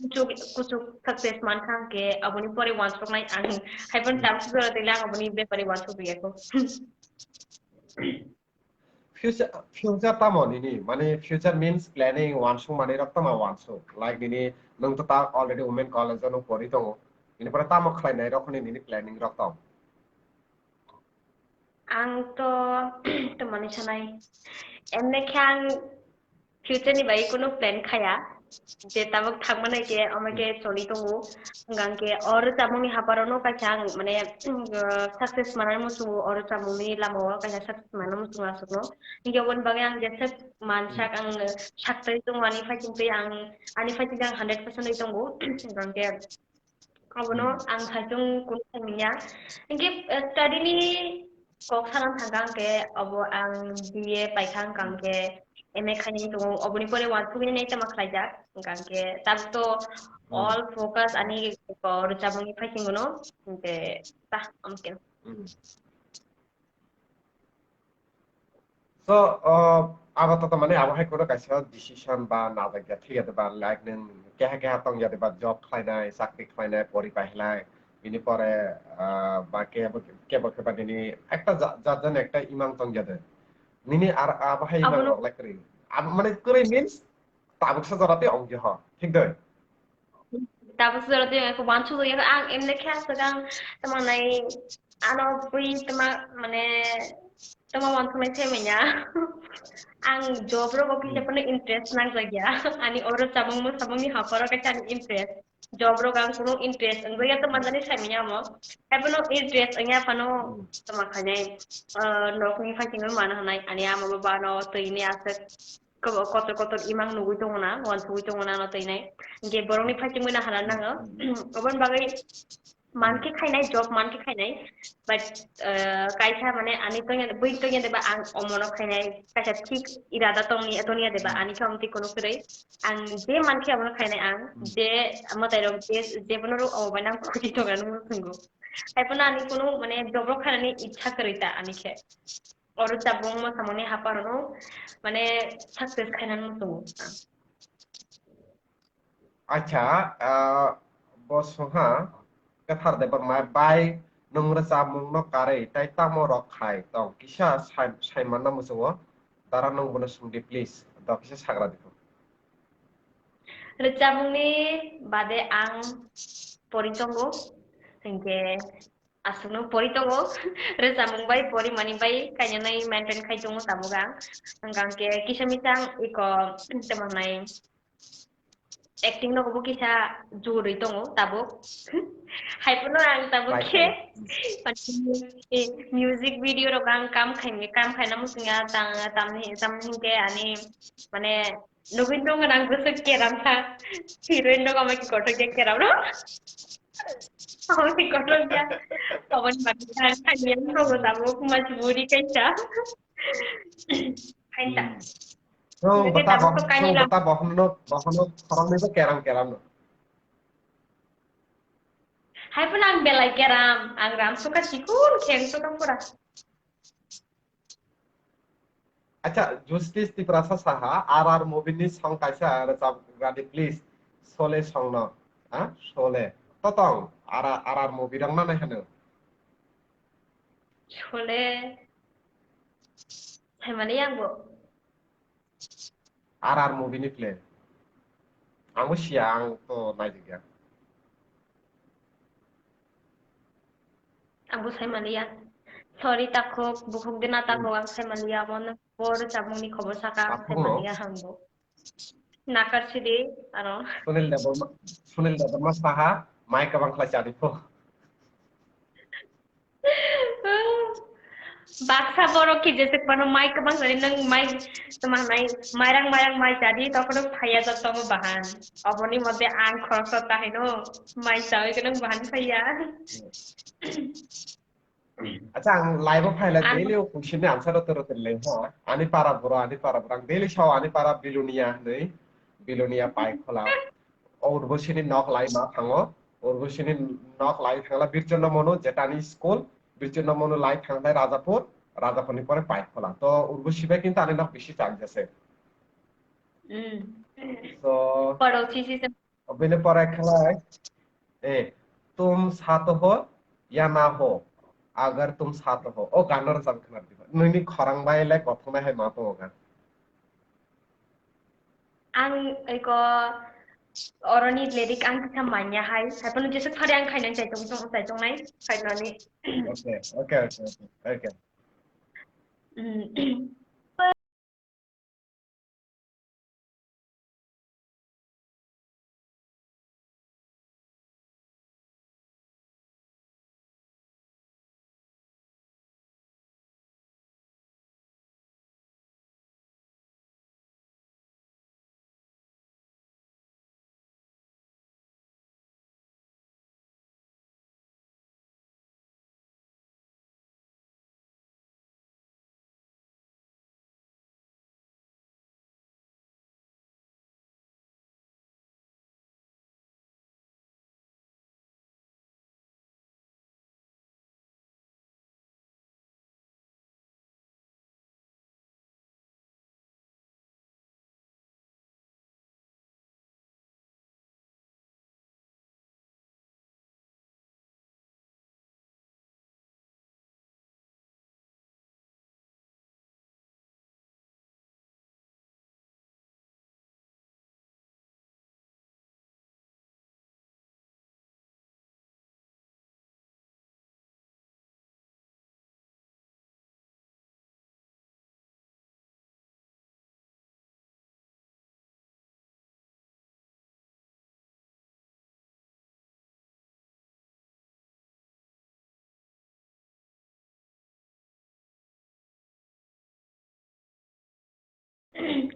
kuchuk, kuchuk success mankha hwnkhe aboni pore wansuknai ang. Hai phano tabuk jora twi le ang aboni bepare wansuk riyakho. Future, future tamo nini? Mane future means planning, wansuk manwi rok tamo wansuk? Like nini, nwng to ta already women college o nwng pori tongo. Nini pore tamo khlainai rok hwnwi nini planning rok tong? Ang to, to mani sanai. Emne khe ang future ni bai kunu plan khaya. Je tabuk thangmani je omo khe choli tongo. Hwnkha hwnkhe o rwchapmungni hapharo no kaisa ang mane, uh, success manani muchungo, o rwchapmungni lamao kaisa success manani muchungo aswkno. Hinkhe oboni bagwi ang jesa mansak ang saktwi tongo ani phaising twi ang, ani phaising twi ang hundred percent wi tongo. Hwnkha hwnkhe abono ang saichung kunu saimanya. Hinkhe, uh, study ni kok sana thangkha hwnkhe obo ang B A paikha hwnkha hwnkhe M A khainai tongo, oboni pore wansugwi nai tamo khlaijak, hwnkha hwnkhe tabuk to all focus ani ko rwchapmungni phaisingono, hwnkhe ta amkin. So, uh, abo to mane abo hai kono kaisa decision ba najak ya thik ya de ba, like nung keha keha tong ya de ba, job khlainai, chakri khlainai, pori pailai, bini pore, uh, ba kebo kebo kebo nini ekta ja-, jat jani ekta imang tong ya de. Nini ar abo hai imang rok lai kwrwi. Abo mane kwrwi means tabuk sa jora tei ong ya ho. Thik doi? Tabuk sa jora tei ong ya kho, wansuk ya kho, ang emne khe aswk ang tamo nai ano bui tamo mane tamo wansuk nai se manya. Ang job rogo kisa phano interest nang jak ya. Ani oro chabung mo chabung ni haparo kaisa ani interest. Job rogo ang kuno interest wng jak ya to manjani sai manya mo. Hai phano interest wng ya phano tamo khainai, uh, nok ni phaising mano hanai ani ama baba no twi ni aswk. Kobo-, kotor kotor imang nugui tongo na, wansugui tongo na, no twi nai. Hinkhe borokni phaisingmui na hana nango. Oboni bagwi mankhe khainai, job mankhe khainai. But, uh, kaisa mane ani tongya, bui tongya deba ang omono khainai, kaisa thik irada tongni, tongya deba ani khe omtwi kono kwrwi. Ang je mankhe omono khainai ang, je mwtai rok je, je bono rw omo bai nang khuji tonga nung thungo. Hai phano ani kono mane job rok khainani ichha kwrwi ta ani khe. Oro chabung mo samani hapar no mane success khainani muchungo. Acha, ah, bo songha Kathar Debbarma bai nung rwchapmung no karwi tai tamo rok khai tong kisa sai, sai manna muchungo dara nung bono sungdi please do kisa sagra dikho. Rwchapmungni bade ang pori tongo, hinkhe aswkno pori tongo. Rwchapmung bai pori mani bai kainwi maintain khai tongo tabuk ang. Hwnkha hwnkhe kisa misa ang iko tamo nai acting no bo kisa jurwi tongo tabuk. Hai phano ang tabuk khe music video rok ang kam khaimani, kam khaina muchungya tang, tamni, tamni hinkhe ani mane Nugui tongo nang bwswk keram kha. Heroine rok amai kotor khe keram rok. Amai kotor khe. Aboni bagwi kha kha yang rok tabuk majburi kaisa. Hain ta. Hmm. Nung bwta tabuk bo, to kaini nung lam- bwta bohomno, bohomno khoroknwi bo keram keram no. Hai phano ang belai keram, ang ram suka sikun kheng suka pura. Acha, Justice Tiprasa saha, R R movie ni song kaisa rwchap radi, please. Sole song no. Ha? Sole. Totong, R R, R R movie rang nanai hano. Sole. Hai mani yang bo. R R movie ni play. Ang bo siya, ang to naijak ya. Ang bo sai maliya. Sorry, takhuk, bukhuk dina takhuk, ang sai maliya. Mo no bo rwchapmungni khobor saka, ang sai maliya ang bo. Nakar sidi, ano. Sunil Debbarma, Sunil Debbarma saha, mai kabang khlai chadi pho. Baksa borok khe jese kwbangma mai kwbang jani nwng mai tamo hinai mairang mairang mai jadi tokoro phaiya jat tongo bahan. Oboni mote ang khoroksa ta hino mai chawi khe nwng bahan phaiya. Acha ang live o phaila Ang daily o question ni answer rotor rotor le ha. Ani para boro, ani para boro. Ang daily sao ani para Bilonia hinwi. Bilonia Paikhola. O Urbosi ni nok lai ma thango. Urbosi ni nok lai thangla Birchondra Monu jetani school. Birchondra Monu lai thangthai Rajapur. Rajapur ni pore Paikhola. To Urbosi bai kintu ani nok bisi chak jase. Mm. So, Paro sisi se. Obini pore khlai, eh, tum sat ho ya na ho, agar tum sat ho. O gan rwchap khna di. Nini khorang bai le kothoma hai ma tongo gan. Ang eko oroni lyric ang kisa manya hai. Hai pono jesuk phari ang khainani chai tong tong chai tong nai. Khainani. Okay, okay, okay, okay, okay. Mm.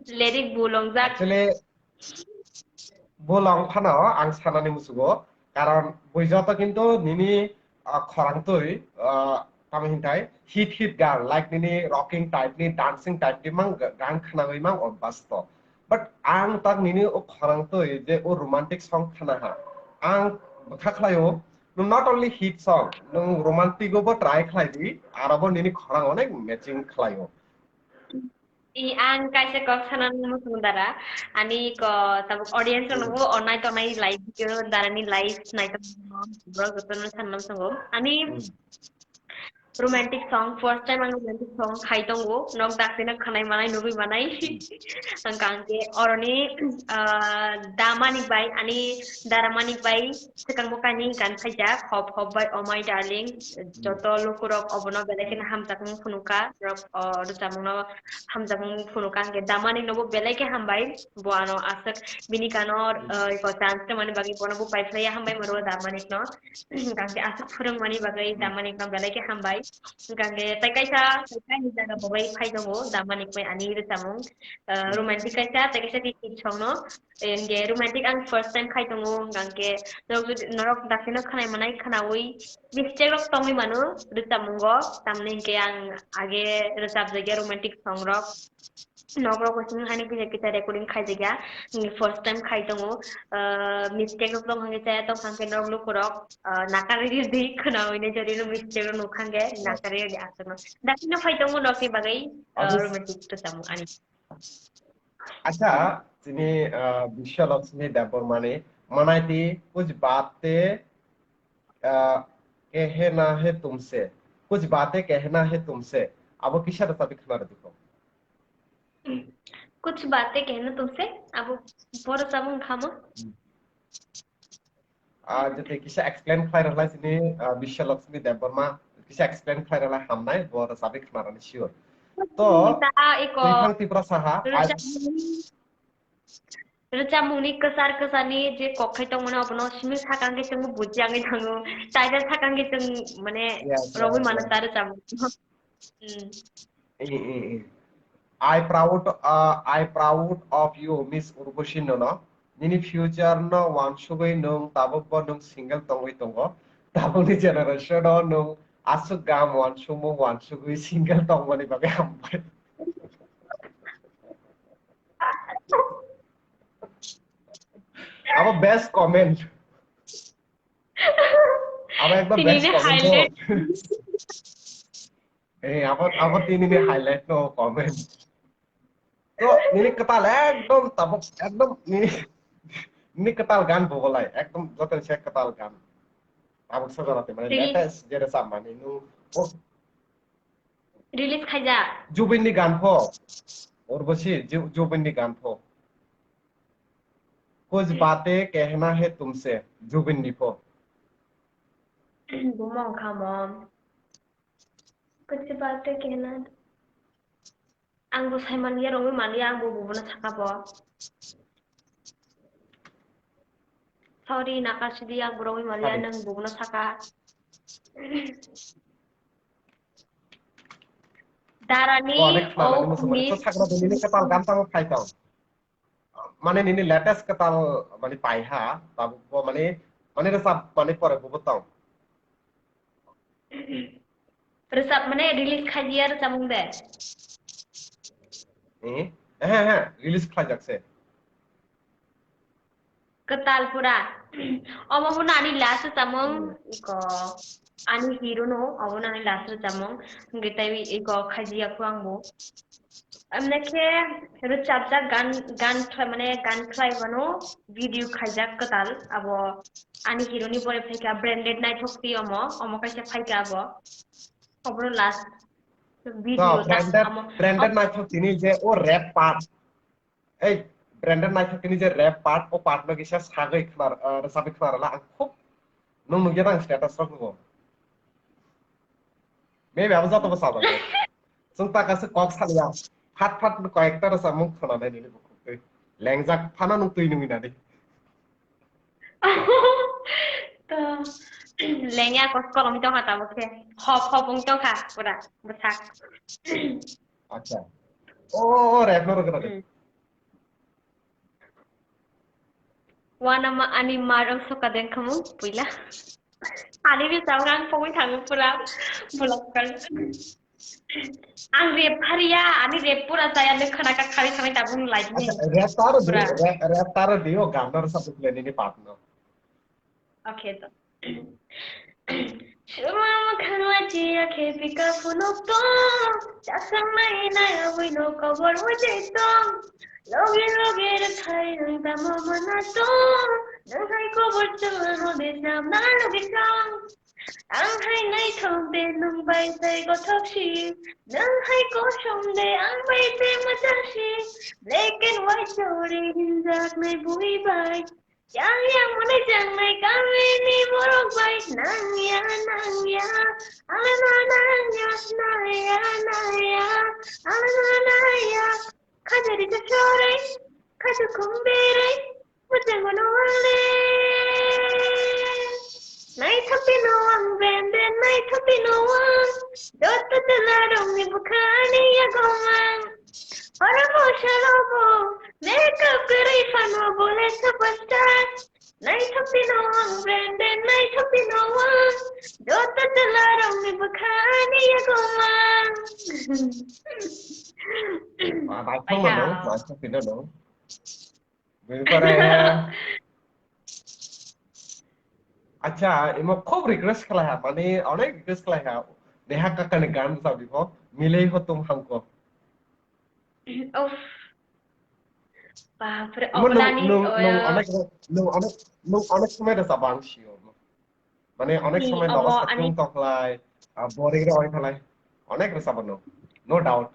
Lyric bulongjak. Actually, bulong phano ang sanani musugo, karon bui joto kintu nini, ah, khorang twi, ah, tamo hintai hit hit gan, like nini rocking type ni, dancing type ni mang ga-, gan khnawi mang obbasto. But ang tak nini o khorang twi je o romantic song khna ha, ang bwkha khlaio, nwng not only hit song, nwng romantic o bo try khlai di, aro bo nini khorang onek matching khlaio. I ang kaisa kok sana muchung dara, ani ko tabuk audience rok nungo onai tonai live video dara ni live nai tong borok joto no sanna muchungo. Ani Hmm. romantic song, first time ang romantic song khai tongo, nok dakti no khanai manai nugui manai. Hmm. Ang kangke oroni, ah, damani bai, ani daramanik bai, Swkang bo kainwi gan khaijak, hop hop bai, oh my darling, joto lukurok obono belai kheno hamjakmung phunukha, norok, oh, rwchapmungno hamjakmung phunukha, hwnkhe Damanikno bo belai khe hambai, bo ano aswk bini gano, hmm, oh, iko chance rwmani bagwi bono bo paiphlaiya hambai moro Damanikno, hwnkhe aswk phwrwngmani bagwi, hmm, Damanikno belai khe hambai, hwnkhe tei kaisa, kaisa kainwi jaga bo bai phai tongo Damanik bai ani rwchapmung, oh, hmm, romantic kaisa, tei kaisa khe hit songno, Hingke romantic ang first time khai tongo, hingke norok jodi, norok daktino khanai manai khanaui mistake rok tongwi mano rwchapmungo, tamni hingke ang age rwchapjakya romantic song rok. Nok rok simi hani kisa kisa recording khaijakya, hingke first time khai tongo, ah, mistake rok tong hingke chaya tong hingke norok lukurok, ah, nakari di khanaui ne jodi no mistake rok nukha hingke nakari di aswkno. Daktino phai tongo nokni bagwi, ah, Obvious. Romantic rwchapmung ani. Acha, chini, ah, Biswa Lakshmi Debbarmani manaiti kuch baatein, ah, kehna hai tumse, kuch baatein kehna hai tumse. Abo kisa rwchapwi khna rwdi kho. Kuch baatein kehna tumse, abo bo rwchapmung khamo. Hmm. Ah, jodi kisa explain khlai rwlai sini, ah, Biswa Lakshmi Debbarma, kisa explain khlai rwlai hamnai, bo rwchapwi khna rwni sure. To, ta iko Twithang Tipra Saha, ai- rwchapmung, rwchapmungni kwchar kwcharni je kok khai tongmani abono simi sakang khe chwngbo buji yangwi thango. Title sakang khe chwng mane Yes, rogwi yes, mano yes. Ta rwchapmung. Hmm. Eh, eh, eh. I proud, uh, I proud of you, Miss Urvashi Nono. Nini future no wansugwi nwng tabuk bo nwng single tongwi tongo. Tabukni generation o nwng aswk gam wansukmung wansugwi single tongmani bagwi hambai. Abo best comment. Abo ekdom Tini best ni comment highlight. Eh, abo, abo tini ni highlight no comment. To, nini kwtal ekdom tabuk, ekdom nini, nini kwtal gan bo bolai, ekdom joto se kwtal gan. Tabuk sajora te mane Tini- latest je resap mani nu, oh, Release khaijak. Jubin ni gan pho. Urvashi, Ju-, Jubin ni gan pho. Kuch baatein kehna hai tumse, Jubin ni pho. Buma wngkha mo. Kuch baatein kehna. Ang bo sai manliya, rongwi manliya, ang bo bubuno saka bo. Sorry, nakasidi, ang bo rongwi manliya, Sorry. Nang bubuno saka. Darani, oh, onek khna, oh, nang musuh, miss. Sakra dini ni kwtal gan tamo phai tong. Mane nini latest kwtal mane paiha, tabuk bo mane, mane resap mane pore bo tong. Resap mane release khajiya resap mung de. Eh, eh, eh, release khlai jak se. Kwtal pura. Omo bo nani last samung Hmm. ko ani hero no, omo nani last samung. Ngi tai ko khajiya ko ang bo. Amne khe rwchapjak gan, gan khlai, mane gan khlai mano video khaijak kwtal abo ani hero ni bore phaikha branded naithok si omo, omo kaisa phaikha abo. Obo last video To, ta branded, amo. Branded Naithok tini je o rap part. Ei, branded Naithok tini je rap part, o part no kisa sagwi khnar, eh, rwchapwi khnar la ang khub nung nugya nang status rok nugo. Maybe abo joto bo sajak. Chwng ta kaisa kok saliya. Phat phat koyekta rwchapmung khwnanai nini bukhuk twi. Lengjak phano nung twi nungwi nadi. To, lengya kos kolom tongkha tamo khe. Hop hop wng tongkha pura bwsak. Acha. O, o, o, rap no rwgwna de. Hmm. Wana ma ani mar ang soka den khamu puila. Ani bi tawang pogwi thangu pura. Bulak kan. Ang rep phariya, ani rep pura jaya, nung khana ka khari khari tabung like ni. Acha, rap taro di, Pura. Rap, rap taro di, o gamnar sa pukle nini part no. Okay, to. Suma makhang la chia khe pika phunuk to, chasang nai nai abui no kobor mujai to. Loge loge rwthai nang tamo mana to, nang hai kobor chwla no de sam na loge to. Ang hai naithok de nwng bai tei gothok si, nwng hai kosom de ang bai tei mwchang si. Black and white chori hinjak nai bui bai. Yang yang mone jang nai kami ni borok bai. Nang ya, nang ya, ale ma nang ya, nang ya, nang ya, ale ma nang ya. Khajari ta chore, khaja khum bere, mujango no wale. Naithok tino ang bende, naithok tino ang. Joto tela rong ni bukhani ya gomang. Ora mo shalobo, makeup kare fano bole superstar. Naithok tino ang bende, naithok tino ang. Joto tela rong ni bukhani ya gomang. Ba, ba, Baikha. Thangmano, ba, thangphinano. Bini pore, acha, imo khub request khlai ha, mane onek request khlai ha. Neha Kakkar ni gan rwchap di pho, Mile Ho Tum Hamko. Uff. Bapre, Imo nung, oblani, nung, nung oyo. Onek, nung onek, nung onek somoi rwchap ang sio. Mane onek Ni, somoi omo nogo ani sakung tokhlai, ah, boring rok oi khalai. Onek rwchap no. No doubt.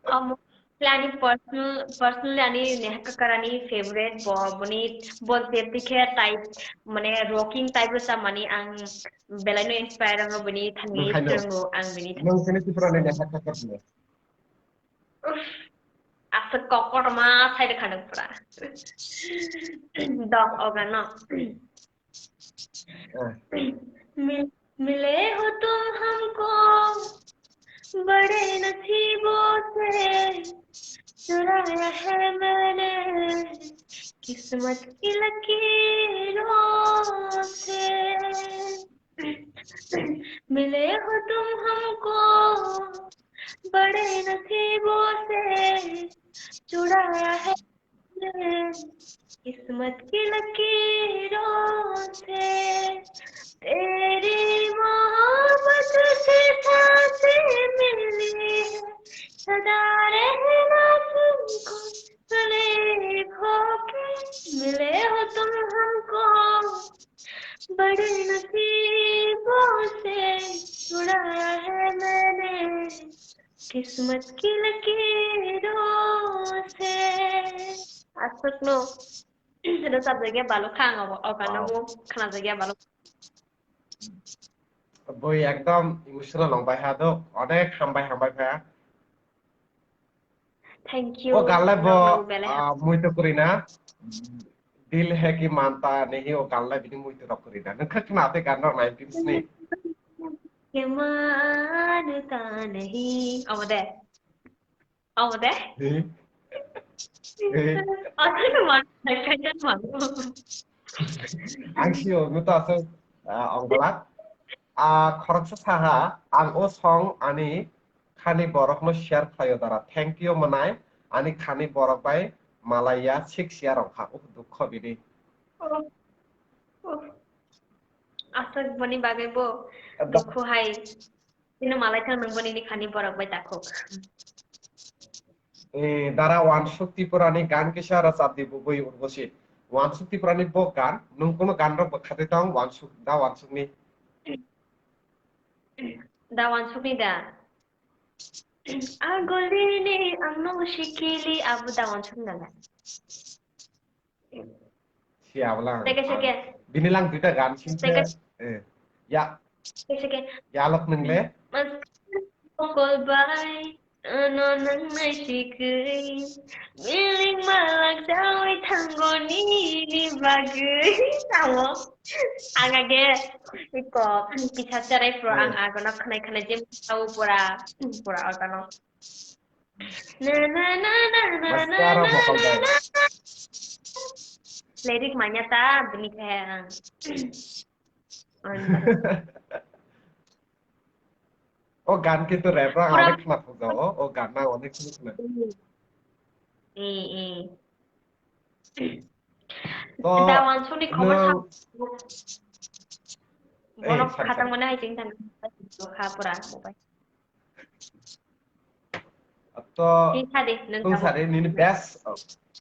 Omo ani personal, personally ani Neha Kakkar ani favorite bo, boni, bo jeti khe type, mane rocking type rwchap mani ang belai no inspire wngo bini thani Nung hai no. Wngo ang bini thani. Nung sini Tripura ni Neha Kakkar sini. Uff, aswk kokorma sai rwkha nung pura. Dok oga no. Ah. Mi-, mile ho tum hamko, बड़े नसीबों से चुराया है मैंने किस्मत की लकीरों से। मिले हो तुम हमको बड़े नसीबों से, चुराया है किस्मत की लकीरों से। तेरी मोहब्बत से सांसें मिली है, सदा रहना तुमको तकलीफ होके। मिले हो तुम हमको बड़े नसीबों से, चुराया है मैंने किस्मत की लकीरों से। Aswkno rwchapjagya balukha ang obo, o gano Wow. bo khnajagya balukha. Boi ekdom emotional wng bai ha do, onek hambai hambai pha. Thank you. O gan le bo, normal belai ah, muitu kwrwi na. Dil hai ki manta nahi, o gan le bini muitu rok kwrwi na. Nwng kha khna tei gan rok nineteen ni. Ke manta nahi. Obo de. Obo de. He? He? Aswk man, kaitor man. Ang sio, nwng to aswk, ah, ong glak. Ah, khoroksa saha, ang o song ani khani borokno share khlaio dara. Thank you mwnai, ani khani borok bai malaiya six year wngkha. Uh, dukho bini. Oh, oh. Aswk boni bagwi bo Eda- dukhu hai. Chini malai thang nwng boni ni khani borok bai takhuk. Eh, dara wansuk Tripura ni gan kisa rwchap di bubui urbosi. Wansuk Tripura ni bo gan, nwng kuno gan rok bwkha twi tong, wansuk, da wansuk ni. Da wansuk ni da. Agolini ang no sikili abu da wansuk ni da. Si abla. Seke, seke. Bini lang duita gan sing Seke. Eh. Ya. Seke, seke. Ya lok nang le. Mas mokol bai, ano nang nai sikui. Miling malak jawi thango ni ni bagui. Tamo. Ang age iko kisa cherai pro ang agono khnai khnai jem tau pura pura organo. Na, na, na, na, na, Mas na, kara na, mokol na, bai. Na. Lyric manya ta bini khe ang. O gan kintu rap rang Pura- onek khna phuk jago, o gan na onek khna khna. Eh, eh. To Da wansuk ni khobor no- sa- Eh, Bono sorry, khatang sorry. Mane hai ching thang kha pura mobile. To Hi sadi, nwng tong sabo. Sadi, nini best,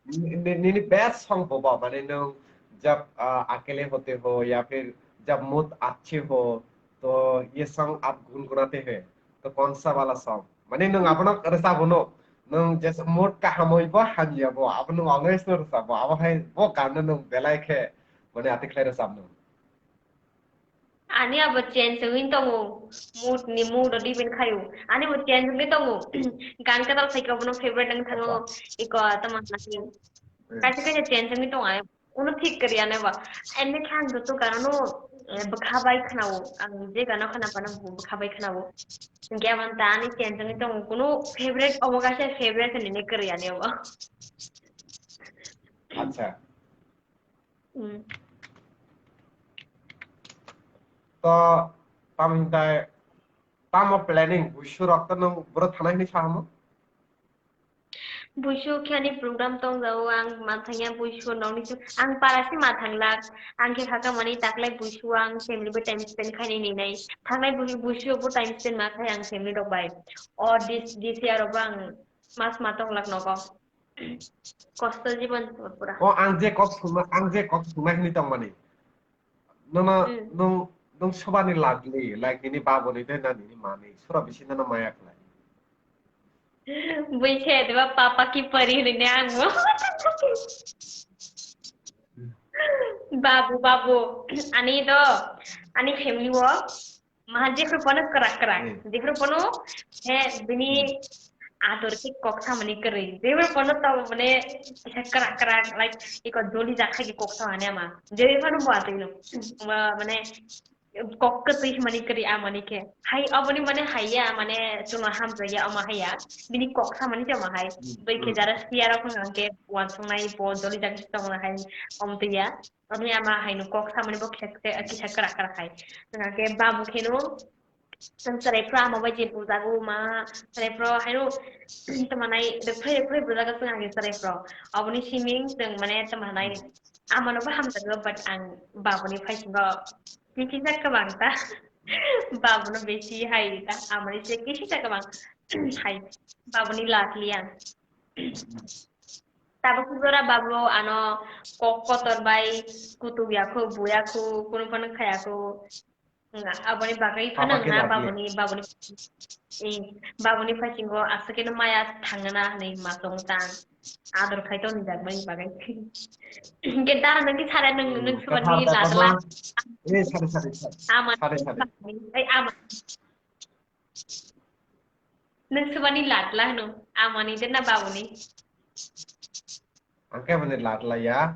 ni-, ni-, nini best song boba, mane nwng jab, ah, akele hote ho, ya phir jab mood achhe ho, to ye song aap gungunate hain, to kaun sa wala song? Mane nwng abono rwchabo no, nwng jesa mood kaham oi bo, hamya bo, abo nwng always no rwchabo, abo hai bo gan no nwng belai khe, mane ati khlai rwchab no. Ani abo change wngwi tongo, mood ni mood o depend khaio. Ani bo change wngwi tongo. Gan kwtal sai khe obono favorite wng thango. Acha. Iko tamo hwnwi. Hmm. Kaisa kaisa change wngwi tongo, ani uno thik kwrwi ani bo. Ani khe ang joto gano no, eh, bwkha bai khwnao. Ang je gano khna phano bwkha bai khwnao. Hinkhe abo ta ani change wngwi tongo. Kuno favorite obo kaisa favorite hinwi kwrwi ani obo. Acha. Hmm. To, tamo hintai, tamo planning, buisu rok to nwng bwrwi thanai hinwi sahamu? Buisu khe ani program tong jao, ang manthangya buisu nokni se, ang para se mathang lak, ang khe khaka mani taklai buisu ang family bai time spend khaini ninai, thangnai buisu, buisu bo time spend ma khai ang family rok bai, o this, this year bo ang mas ma tong lak nogo. Kosto jibon pura. O ang je kok sungna, ang je kok sungna hinwi tongmani. Nono, hmm, nung, nung sobani lagli, like nini baboni tei nini mani, sura bisi nono maya khlai. Bui se deba papa ki pari hinwi ne ang mo. Babu, babu, ani do, ani family o, Maha jephru pono kwrak kwrak. Hmm. Jephru pono he bini, hmm, ador khe kok samani kwrwi. Jephru pono to mane kisa kwrak kwrak, like, iko doli jakha khe kok samani ama. Jephru pono bo atwi no. Ma-, mane kok kwtwi hwnmani kwrwi amani khe. Hai oboni mane haiya, mane chwngno hamjakya omo haiya. Bini kok samani se omo hai. Hmm, bai khe hmm. Jara siya rok hwnka khe uansuknai bo joli jagwi tongna hai omtwiya. Oboni ama haino kok samani bo khe khe kisa kwrak kwrak hai. Hwnka khe babu kheno chwng chwrai phro ama bai je bujago ma chwrai phro haino tongmanai phre phre bujago chwng age chwrai phro. Oboni siming chwng mane tongmanai. Amano bo hamjakgo, but ang babuni phaisingo kisisa kwbang ta. Babuno besi hai ta, amoni se kisisa kwbang hai. Babuni lat liya. Tabuk jora babu ano kok kotor bai kutuk yakho, buya khu, kunu phano khaya khu. Nga, aboni bagwi phano Papa khe nga lat liya. Babuni, babuni, eh, babuni phaisingo aswk khe maya thangna hinwi masong tang. Ador khai tong jak bai bagwi. Hingke dara nang ki sare nang, nang Hmm, subani kathar lat dakama. La. Eh, sorry, sorry, sorry. Ama. Sorry, sorry. Ai, ama. Nang subani lat la hino. Amani de na babuni. Ang khe bani lat la ya.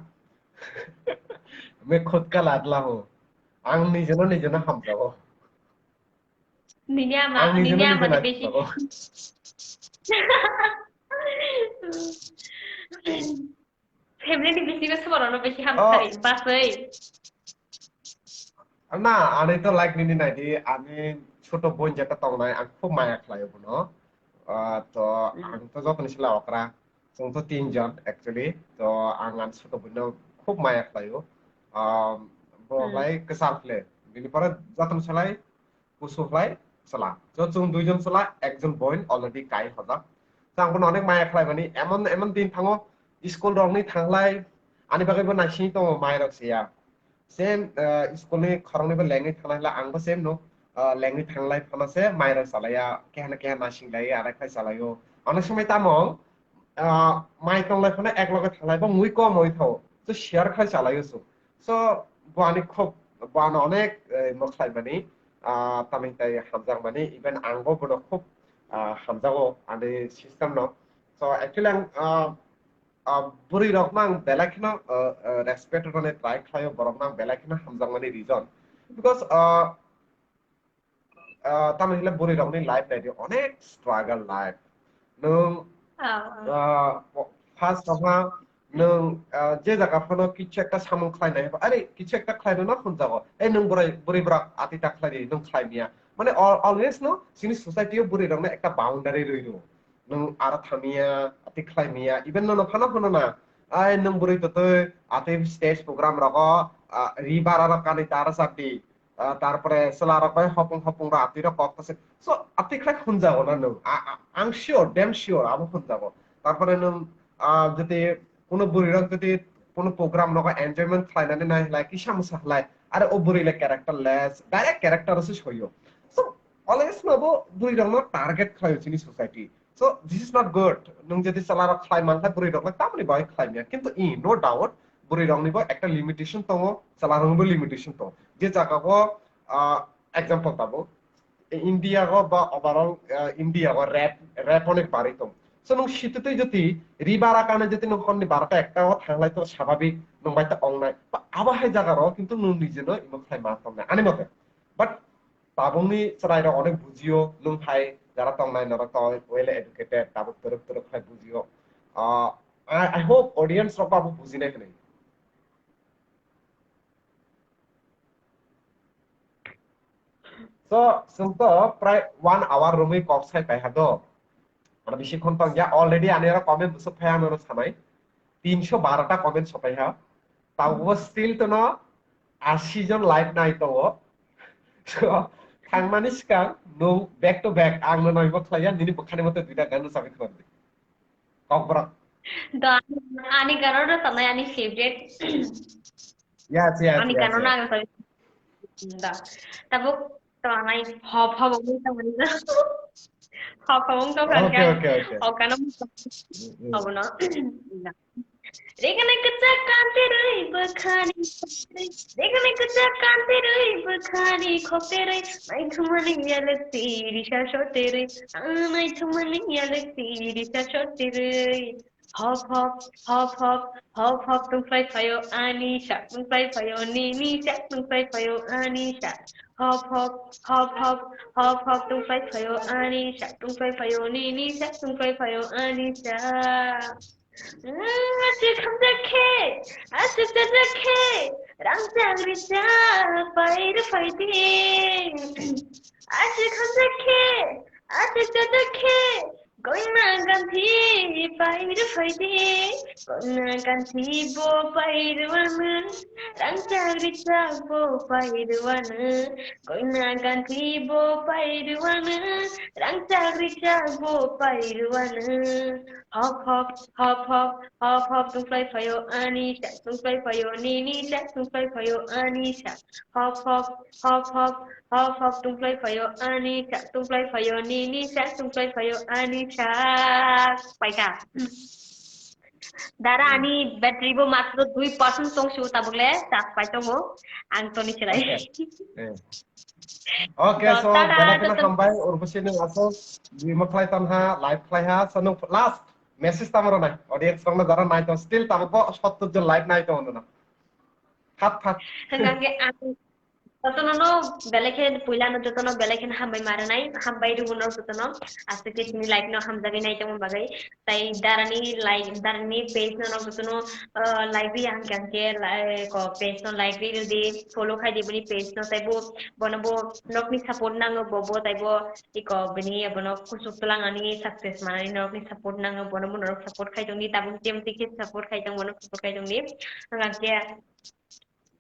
Main khud ka lat la ho. Ang nijono nijono hamjago. Nini ama, Ang nini nijono ama nijono de besi. Hamjago. Family ni bisingo soborokno besi Oh. Hamsari, basoi. Na, ani to like nini naidi, ani choto boin jeta tongnai, ang khub maya khlaio bono. Ah, to Hmm. Ang to jotoni sila okra. Chwng to tin jon actually. To ang ani choto boino khub maya khlaio. Um, bo Hmm. Lai kwchar khle. Bini pore jotoni salai kusu khlai sala. So, chwng duijon sala, ekjon boin already kai hojak. So, ang bono onek maya khlai mani, emon, emon din thango, school rokni thanglai, ani bagwi bo naising tongo mai rok se ya. Same, uh, school ni khoroknwi bo lengwi thanglai, ang bo same no, uh, lengwi thanglai phano se mai rok salai ya, keha na keha naising lai, arai khlai salai o. Onek somoi tamo, ah, mai tonglai phano ek loge thanglai bo mui kom oi tho. So share khai chalai o so. So bo ani khub, bo ano onek, eh, mo khlai mani, ah, tamni tai hamjak mani, even ang bo bono khub, ah, hamjago ani system no. So actually ang, ah, ah, bwrwi rok no ang belai kheno, ah, ah, respect rwna try khlaio, borok no ang belai kheno hamjak mani reason. Because, ah, ah, tamni hwnle bwrwi rokni life naidi onek struggle life. Nwng, Ah, ah. Ah, first of all, nwng, ah, je jaga phano kichu ekta samung khlai nai, are kichu ekta khlai rwna hwnjago. Ei nwng bwrwi, bwrwi bwrak ati ta khlai di, nwng khlai miya. Mane al-, always no, chini society o bwrwi rokno ekta boundary rwi rw. Nwng aro thamiya, ati khlai miya, even nono phano hwno na, ai nwng bwrwi twtwi, ati stage program rogo, ah, ri bara rok kanwi ta rwchap di. Ah, tarpore chwla rok bai hopung hopung rok atwi rok kok ta se. So, atwi khlai hwnjago na nwng? A, a, ang sure, damn sure, abo hwnjago. Tarpore nwng, ah, jodi kuno bwrwi rok jodi kuno program nogo enjoyment khlainani nai hlai, kisa mwsa hlai, are o bwrwi le characterless, direct character se soyo. So, always no bo bwrwi rok no target khlaio chini society. So, this is not good. Nwng jodi chwla rok khlai man khlai bwrwi rok le tamni bai khlai maya. Kintu i, no doubt, bwrwi rokni bo ekta limitation tongo, chwla rokni bo limitation tongo. Je jaga o, ah, example tabuk, India go ba overall, ah, India go rape, rape onek barwi tong. So nwng sititwi jodi ri bara kane jodi nwng honni barota ekta o thanglai to sababik nwng bai ta ongnai. Ba abo hai jaga ro kintu nwng nije no imo khlai ma tongnai ani mote. But tabukni chwrai rok onek bujio nwng hai jara tongnai norok to well educated tabuk twrwk twrwk khai bujio. Ah, I, I hope audience rok bo abo bujinai hwnwi. So, chwng to prai one hour romwi kok sai paiha do. Ano bisi khon tong ya, already ani aro comment bwswk phai ano sanai. Tinsho baro ta comment sopai ha. Tabo still to no ashi jon live nai tongo. So, thangmani swkang nwng back to back ang no noimo khlai ya, nini bwkhani mote duita gan rwchapwi khwna di. Kokborok. Do, ani gano rwchapnai ani favorite. Yes, yes, ani yes, gano yes. Nang sabi. Do. Tabuk to anai hop hop mung ta mani do. Hop hop mung to kan. Okay, kan. Okay, okay. Hop kan. Mm, mm. Hop no. Rekane kachak kante roi bwkhani khokteroi. Rekane kachak kante roi bwkhani khokteroi. Naithumani yalak tiri sha soteroi. Ah, naithumani yalak tiri sha soteroi. Hop hop, hop hop, hop hop, tungflai phaio ani sa, tungflai phaio nini sa, tungflai phaio ani sa. Hop hop, hop hop, hop hop, tungflai phaio ani sa, tungflai phaio nini sa, tungflai phaio ani sa. Aswk hamjakhe, aswk chajakhe, rangchak rijak pai rw phaidi. Aswk hamjakhe, aswk chajakhe, koina ganthi pai rw phaidi. Koina ganthi bo pai rwano, rangchak rijak bo pai rwano. Koina ganthi bo pai rwano, rangchak rijak bo pai rwano. Hop hop, hop hop, hop hop, tungflai phaio ani sa, tungflai phaio nini sa, tungflai phaio ani sa. Hop hop, hop hop, hop hop, tungflai phaio ani sa, tungflai phaio nini sa, tungflai phaio ani sa. Paikha. Dara, ani battery bo matro dui percent tong su, tabuk le charge pai tongo. Ang toni chwrai. Okay. Eh. Okay, so, belai kheno hambai, Urbusi nwng aswk, bui mwkhlai tong ha, live khlai ha, so nwng last message tamo rwnai, audience rokno jara nai tong, still tabuk bo sottor jon live nai tongo nwno. Phat phat. Hwnkhe ang jotono no belai khe puila no jotono belai khe hambai ma rwnai, hambai rwgwno jotono, aswk khe chini live no hamjagwi nai tongma bagwi. Tai darani like, darani page no nok jotono, ah, like ri ang kang ke, like, ko page no like ri di, follow khai di boni page no, tai bo, bono bo nokni support nango bo, bo tai bo iko bini abono kusuk twlang ani success manani nokni support nango, bono bo norok support khai tong di, tabuk jemti khe support khai tong, bono support khai tong di. Ang kang ke,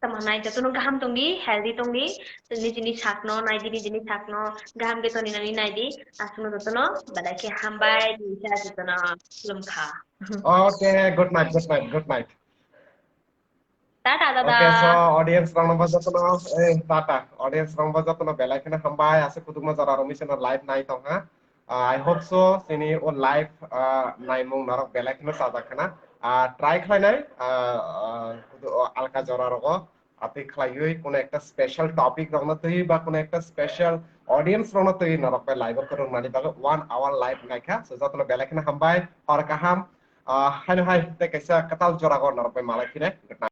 tamo nai jotono gaham tong di, healthy tong di, nijini sakno nai di, nijini sakno gaham khe toni nani nai di, aswkno jotono belai khe hambai, tisa jotono khulum kha. Okay, good night, good night, good night. Tata, dada. Okay, so audience rokno bo jotono, eh, tata. Audience rokno bo jotono belai kheno hambai, aswk kudukma jora romwi seno live nai tong ha. Ah, I hope so, chini o live, ah, naimung norok belai kheno chajak khna. Ah, try khlainai, ah, ah, kudu-, o alka jora rogo, atwi khlaiwi, kuno ekta special topic rokno twi ba kuno ekta special audience rokno twi norok bai live o kwrwng nani bagwi one hour live naikha. So, jotono belai kheno hambai, hor kaham. Ah, haino hai, tei kaisa kwtal jora go norok bai malai phine. Good night.